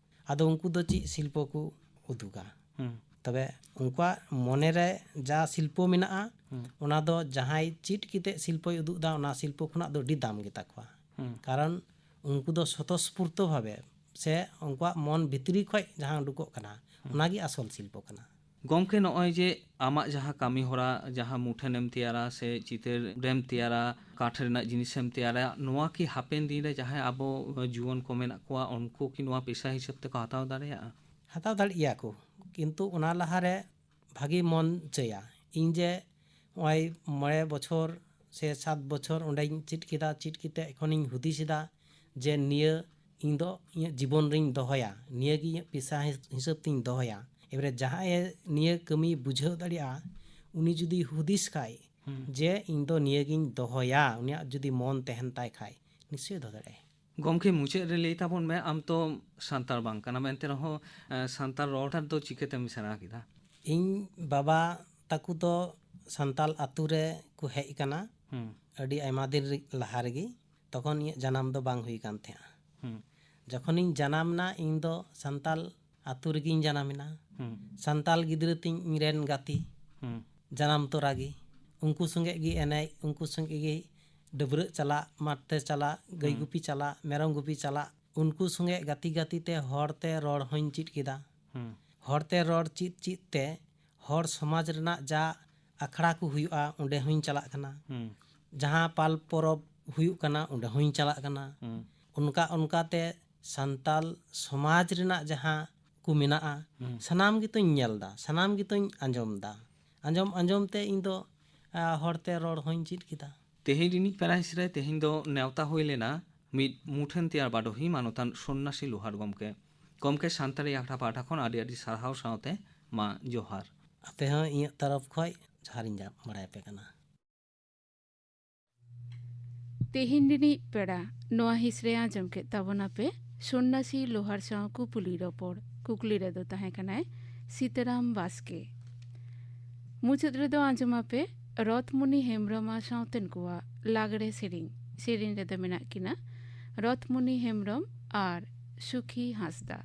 ᱟᱫᱚ ᱩᱱᱠᱩ ᱫᱚ ᱪᱮᱫ ᱥᱤᱞᱯᱚ ᱠᱚ ᱩᱫᱩᱜᱟ? ᱦᱩᱸ᱾ ᱛᱚᱵᱮ ᱩᱱᱠᱩᱣᱟᱜ ᱢᱚᱱᱮ ᱨᱮ ᱡᱟ ᱥᱤᱞᱯᱚ ᱢᱮᱱᱟᱜᱼᱟ, ᱦᱩᱸ᱾ ᱚᱱᱟ ᱫᱚ ᱡᱟᱦᱟᱸᱭ ᱪᱮᱫ ᱠᱟᱛᱮ ᱥᱤᱞᱯᱚᱭ ᱩᱫᱩᱜ ᱮᱫᱟ, ᱚᱱᱟ ᱥᱤᱞᱯᱚ ᱠᱷᱚᱱᱟᱜ ᱫᱚ ᱟᱹᱰᱤ ᱫᱟᱢ ᱜᱮᱛᱟ ᱠᱚᱣᱟ᱾ ᱦᱩᱸ᱾ ᱠᱟᱨᱚᱱ ᱩᱱᱠᱩ ᱫᱚ ᱥᱚᱛᱚᱥᱯᱷᱩᱨᱛᱚ ᱵᱷᱟᱵᱮ ᱥᱮ ᱩᱱᱠᱩᱣᱟᱜ ᱢᱚᱱ ᱵᱷᱤᱛᱨᱤ ᱠᱷᱚᱡ ᱡᱟᱦᱟᱸ ᱩᱰᱩᱠᱚᱜ ᱠᱟᱱᱟ, ᱦᱩᱸ᱾ ᱚᱱᱟᱜᱮ ᱟᱥᱚᱞ ᱥᱤᱞᱯᱚ ᱠᱟᱱᱟ᱾ ᱜᱚᱢᱠᱮ, ᱱᱚᱜᱼᱚᱭ ᱡᱮ ᱟᱢᱟᱜ ᱡᱟᱦᱟᱸ ᱠᱟᱹᱢᱤ ᱦᱚᱨᱟ, ᱡᱟᱦᱟᱸ ᱢᱩᱴᱷᱟᱹᱱᱮᱢ ᱛᱮᱭᱟᱨᱟ ᱥᱮ ᱪᱤᱛᱟᱹᱨᱮᱢ ᱛᱮᱭᱟᱨᱟ, ᱠᱟᱴ ᱨᱮᱱᱟᱜ ᱡᱤᱱᱤᱥᱮᱢ ᱛᱮᱭᱟᱨᱟ, ᱱᱚᱣᱟ ᱠᱤ ᱦᱟᱯᱮᱱ ᱫᱤᱱ ᱨᱮ ᱡᱟᱦᱟᱸᱭ ᱟᱵᱚ ᱡᱩᱣᱟᱹᱱ ᱠᱚ ᱢᱮᱱᱟᱜ ᱠᱚᱣᱟ, ᱩᱱᱠᱩ ᱠᱤ ᱱᱚᱣᱟ ᱯᱮᱥᱟ ᱦᱤᱥᱟᱹᱵ ᱛᱮᱠᱚ ᱦᱟᱛᱟᱣ ᱫᱟᱲᱮᱭᱟᱜᱼᱟ? ᱦᱟᱛᱟᱣ ᱫᱟᱲᱮᱜ ᱜᱮᱭᱟ ᱠᱚ, ᱠᱤᱱᱛᱩ ᱚᱱᱟ ᱞᱟᱦᱟᱨᱮ ᱵᱷᱟᱜᱮ ᱢᱚᱱ ᱪᱟᱹᱭᱟ᱾ ᱤᱧ ᱡᱮ ᱱᱚᱜᱼᱚᱭ ᱢᱚᱬᱮ ᱵᱚᱪᱷᱚᱨ ᱥᱮ ᱥᱟᱛ ᱵᱚᱪᱷᱚᱨ ᱚᱸᱰᱮᱧ ᱪᱮᱫ ᱠᱮᱫᱟ, ᱪᱮᱫ ᱠᱟᱛᱮ ᱮᱠᱷᱚᱱᱤᱧ ᱦᱩᱫᱤᱥ ᱮᱫᱟ ᱡᱮ ᱱᱤᱭᱟᱹ ᱤᱧ ᱫᱚ ᱤᱧᱟᱹᱜ ᱡᱤᱵᱚᱱ ᱨᱤᱧ ᱫᱚᱦᱚᱭᱟ, ᱱᱤᱭᱟᱹ ᱜᱮ ᱤᱧᱟᱹᱜ ᱯᱮᱥᱟ ᱦᱤᱥ-, ᱦᱤᱥᱟᱹᱵ ᱛᱤᱧ ᱫᱚᱦᱚᱭᱟ᱾ ᱮᱵᱟᱨᱮ ᱡᱟᱦᱟᱸᱭᱮ ᱱᱤᱭᱟᱹ ᱠᱟᱹᱢᱤ ᱵᱩᱡᱷᱟᱹᱣ ᱫᱟᱲᱮᱭᱟᱜᱼᱟ, ᱩᱱᱤ ᱡᱩᱫᱤ ᱦᱩᱫᱤᱥ ᱠᱷᱟᱡ ᱦᱩᱸ᱾ ᱡᱮ ᱤᱧ ᱫᱚ ᱱᱤᱭᱟᱹ ᱜᱤᱧ ᱫᱚᱦᱚᱭᱟ, ᱩᱱᱤᱭᱟᱜ ᱡᱩᱫᱤ ᱢᱚᱱ ᱛᱟᱦᱮᱱ ᱛᱟᱭ ᱠᱷᱟᱡ, ᱱᱤᱥᱪᱚᱭ ᱫᱚᱦᱚ ᱫᱟᱲᱮᱭᱟᱜᱼᱟᱭ᱾ ᱜᱚᱢᱠᱮ, ᱢᱩᱪᱟᱹᱫ ᱨᱮ ᱞᱟᱹᱭ ᱛᱟᱵᱚᱱ ᱢᱮ, ᱟᱢ ᱛᱚ ᱥᱟᱱᱛᱟᱲ ᱵᱟᱝ ᱠᱟᱱᱟᱢ, ᱮᱱᱛᱮ ᱨᱮᱦᱚᱸ, ᱮ, ᱥᱟᱱᱛᱟᱲ ᱨᱚᱲ ᱫᱚ ᱪᱤᱠᱟᱹᱛᱮᱢ ᱥᱮᱬᱟ ᱠᱮᱫᱟ? ᱤᱧ ᱵᱟᱵᱟ ᱛᱟᱠᱚ ᱫᱚ ᱥᱟᱱᱛᱟᱲ ᱟᱛᱳ ᱨᱮ ᱠᱚ ᱦᱮᱡ ᱟᱠᱟᱱᱟ᱾ ᱦᱩᱸ᱾ ᱟᱹᱰᱤ ᱟᱭᱢᱟ ᱫᱤᱱ ᱨᱮ-, ᱞᱟᱦᱟ ᱨᱮᱜᱮ, ᱛᱚᱠᱷᱚᱱ ᱤᱧᱟᱹᱜ ᱡᱟᱱᱟᱢ ᱫᱚ ᱵᱟᱝ ᱦᱩᱭ ᱟᱠᱟᱱ ᱛᱟᱦᱮᱸᱜᱼᱟ᱾ ᱦᱩᱸ᱾ ᱡᱚᱠᱷᱚᱱᱤᱧ ᱡᱟᱱᱟᱢ ᱮᱱᱟ, ᱤᱧ ᱫᱚ ᱥᱟᱱᱛᱟᱲ ᱟᱛᱳ ᱨᱮᱜᱮᱧ ᱡᱟᱱᱟᱢ ᱮᱱᱟ᱾ ᱦᱩᱸ᱾ ᱥᱟᱱᱛᱟᱲ ᱜᱤᱫᱽᱨᱟᱹ ᱛᱤᱧ ᱤᱧ ᱨᱮᱱ ᱜᱟᱛᱮ, ᱦᱩᱸ᱾ ᱡᱟᱱᱟᱢ ᱛᱚᱨᱟ ᱜᱮ᱾ ᱩᱱᱠᱩ ᱥᱚᱸᱜᱮ ᱜᱮ ᱮᱱᱮᱡ, ᱩᱱᱠᱩ ᱥᱚᱸᱜᱮ ᱜᱮ ᱰᱟᱹᱵᱽᱨᱟᱹᱜ ᱪᱟᱞᱟᱜ, ᱢᱟᱴᱷ ᱛᱮ ᱪᱟᱞᱟᱜ, ᱜᱟᱹᱭ ᱦᱩᱸ᱾ ᱜᱩᱯᱤ ᱪᱟᱞᱟᱜ, ᱢᱮᱨᱚᱢ ᱜᱩᱯᱤ ᱪᱟᱞᱟᱜ, ᱩᱱᱠᱩ ᱥᱚᱸᱜᱮ ᱜᱟᱛᱮ ᱜᱟᱛᱮ ᱛᱮ ᱦᱚᱲ ᱛᱮ ᱨᱚᱲ ᱦᱚᱧ ᱪᱮᱫ ᱠᱮᱫᱟ᱾ ᱦᱩᱸ᱾ ᱦᱚᱲ ᱛᱮ ᱨᱚᱲ ᱪᱮᱫ ᱪᱮᱫ ᱛᱮ ᱦᱚᱲ ᱥᱚᱢᱟᱡᱽ ᱨᱮᱱᱟᱜ ᱡᱟ ᱟᱠᱷᱲᱟ ᱠᱚ ᱦᱩᱭᱩᱜᱼᱟ, ᱚᱸᱰᱮ ᱦᱚᱧ ᱪᱟᱞᱟᱜ ᱠᱟᱱᱟ᱾ ᱦᱩᱸ᱾ ᱡᱟᱦᱟᱸ ᱯᱟᱞ ᱯᱚᱨᱚᱵᱽ ᱦᱩᱭᱩᱜ ᱠᱟᱱᱟ, ᱚᱸᱰᱮ ᱦᱚᱧ ᱪᱟᱞᱟᱜ ᱠᱟᱱᱟ᱾ ᱦᱩᱸ᱾ ᱚᱱᱠᱟ ᱚᱱᱠᱟ ᱛᱮ ᱥᱟᱱᱛᱟᱞ ᱥᱚᱢᱟᱡᱽ ᱨᱮᱱᱟᱜ ᱡᱟᱦᱟᱸ ᱠᱚ ᱢᱮᱱᱟᱜᱼᱟ, ᱦᱩᱸ᱾ ᱥᱟᱱᱟᱢ ᱜᱮᱛᱚᱧ ᱧᱮᱞ ᱮᱫᱟ, ᱥᱟᱱᱟᱢ ᱜᱮᱛᱚᱧ ᱟᱸᱡᱚᱢ ᱮᱫᱟ᱾ ᱟᱸᱡᱚᱢ ᱟᱸᱡᱚᱢ ᱛᱮ ᱤᱧ ᱫᱚ, ᱟ, ᱦᱚᱲᱛᱮ ᱨᱚᱲ ᱦᱚᱸᱧ ᱪᱮᱫ ᱠᱮᱫᱟ᱾ ᱛᱮᱦᱮᱧ ᱨᱤᱱᱤᱡ ᱯᱮᱲᱟ ᱦᱤᱸᱥ ᱨᱮ ᱛᱮᱦᱮᱧ ᱫᱚ ᱱᱮᱣᱛᱟ ᱦᱩᱭ ᱞᱮᱱᱟ ᱢᱤᱫ ᱢᱩᱴᱷᱟᱹᱱ ᱛᱮᱭᱟᱨ ᱵᱟᱰᱚᱦᱤ ᱢᱟᱱᱚᱛᱟᱱ ᱥᱚᱱᱱᱟᱥᱤ ᱞᱳᱦᱟᱨ ᱜᱚᱢᱠᱮ᱾ ᱜᱚᱢᱠᱮ, ᱥᱟᱱᱛᱟᱲᱤ ᱟᱠᱷᱲᱟ ᱯᱟᱦᱴᱟ ᱠᱷᱚᱱ ᱟᱹᱰᱤ ᱟᱹᱰᱤ ᱥᱟᱨᱦᱟᱣ ᱥᱟᱶᱛᱮ ᱢᱟ ᱡᱚᱦᱟᱨ᱾ ᱟᱯᱮ ᱦᱚᱸ ᱤᱧᱟᱹᱜ ᱛᱚᱨᱚᱯ ᱠᱷᱚᱡ ᱡᱚᱦᱟᱨᱤᱧ ᱡᱟ-, ᱵᱟᱲᱟᱭ ᱟᱯᱮ ᱠᱟᱱᱟ᱾ ᱛᱮᱦᱮᱧ ᱨᱤᱱᱤᱡ ᱯᱮᱲᱟ, ᱱᱚᱣᱟ ᱦᱤᱸᱥ ᱨᱮ ᱟᱸᱡᱚᱢ ᱠᱮᱫ ᱛᱟᱵᱚᱱᱟᱯᱮ ᱥᱚᱱᱱᱟᱥᱤ ᱞᱳᱦᱟᱨ ᱥᱟᱶ ᱠᱩᱯᱩᱞᱤ ᱨᱚᱯᱚᱲ᱾ ᱠᱩᱠᱞᱤ ᱨᱮᱫᱚ ᱛᱟᱦᱮᱸ ᱠᱟᱱᱟᱭ ᱥᱤᱛᱟᱨᱟᱢ ᱵᱟᱥᱠᱮ᱾ ᱢᱩᱪᱟᱹᱫ ᱨᱮᱫᱚ ᱟᱸᱡᱚᱢᱟᱯᱮ ᱨᱚᱛᱢᱩᱱᱤ ᱦᱮᱢᱵᱽᱨᱚᱢ ᱟᱨ ᱥᱟᱶᱛᱮᱱ ᱠᱚᱣᱟᱜ ᱞᱟᱜᱽᱲᱮ ᱥᱮᱨᱮᱧ᱾ ᱥᱮᱨᱮᱧ ᱨᱮᱫᱚ ᱢᱮᱱᱟᱜ ᱠᱤᱱᱟ ᱨᱚᱛᱢᱩᱱᱤ ᱦᱮᱢᱵᱽᱨᱚᱢ ᱟᱨ ᱥᱩᱠᱷᱤ ᱦᱟᱸᱥᱫᱟ᱾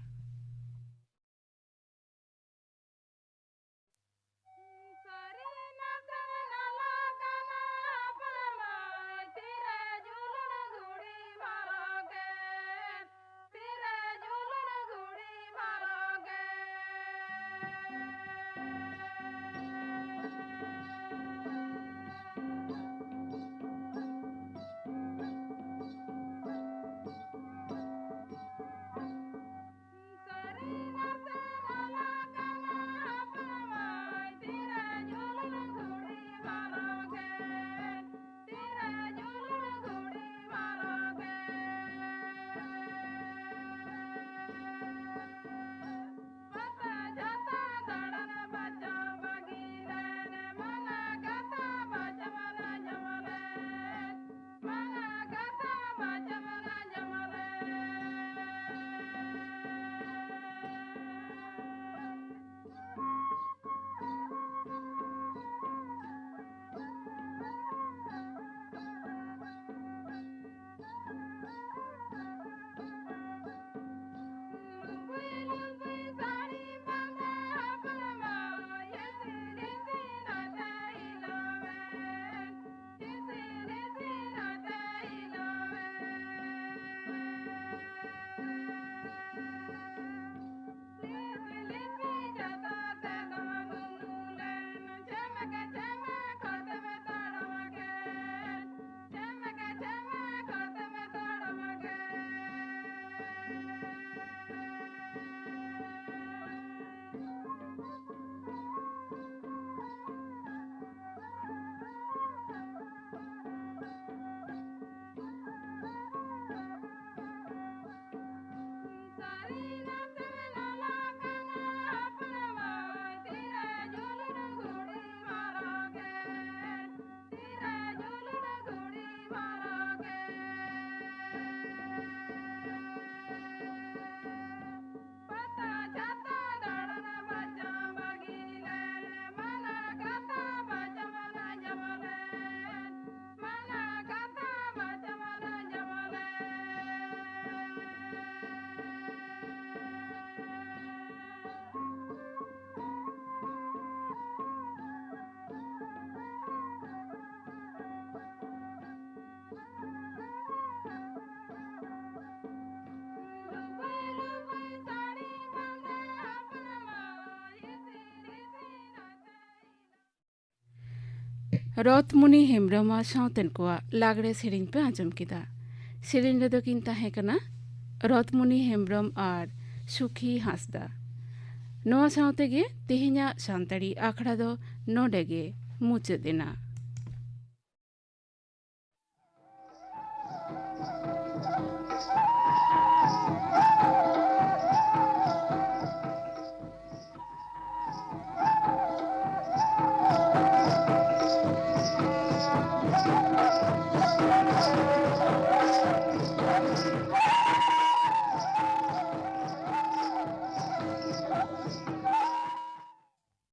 ᱨᱚᱛᱢᱩᱱᱤ ᱦᱮᱢᱵᱽᱨᱚᱢ ᱟᱨ ᱥᱟᱶᱛᱮᱱ ᱠᱚᱣᱟᱜ ᱞᱟᱜᱽᱲᱮ ᱥᱮᱨᱮᱧ ᱯᱮ ᱟᱸᱡᱚᱢ ᱠᱮᱫᱟ᱾ ᱥᱮᱨᱮᱧ ᱨᱮᱫᱚ ᱠᱤᱱ ᱛᱟᱦᱮᱸ ᱠᱟᱱᱟ ᱨᱚᱛᱢᱩᱱᱤ ᱦᱮᱢᱵᱽᱨᱚᱢ ᱟᱨ ᱥᱩᱠᱷᱤ ᱦᱟᱸᱥᱫᱟ᱾ ᱱᱚᱣᱟ ᱥᱟᱶ ᱛᱮᱜᱮ ᱛᱮᱦᱮᱧᱟᱜ ᱥᱟᱱᱛᱟᱲᱤ ᱟᱠᱷᱲᱟ ᱫᱚ ᱱᱚᱰᱮ ᱜᱮ ᱢᱩᱪᱟᱹᱫ ᱮᱱᱟ᱾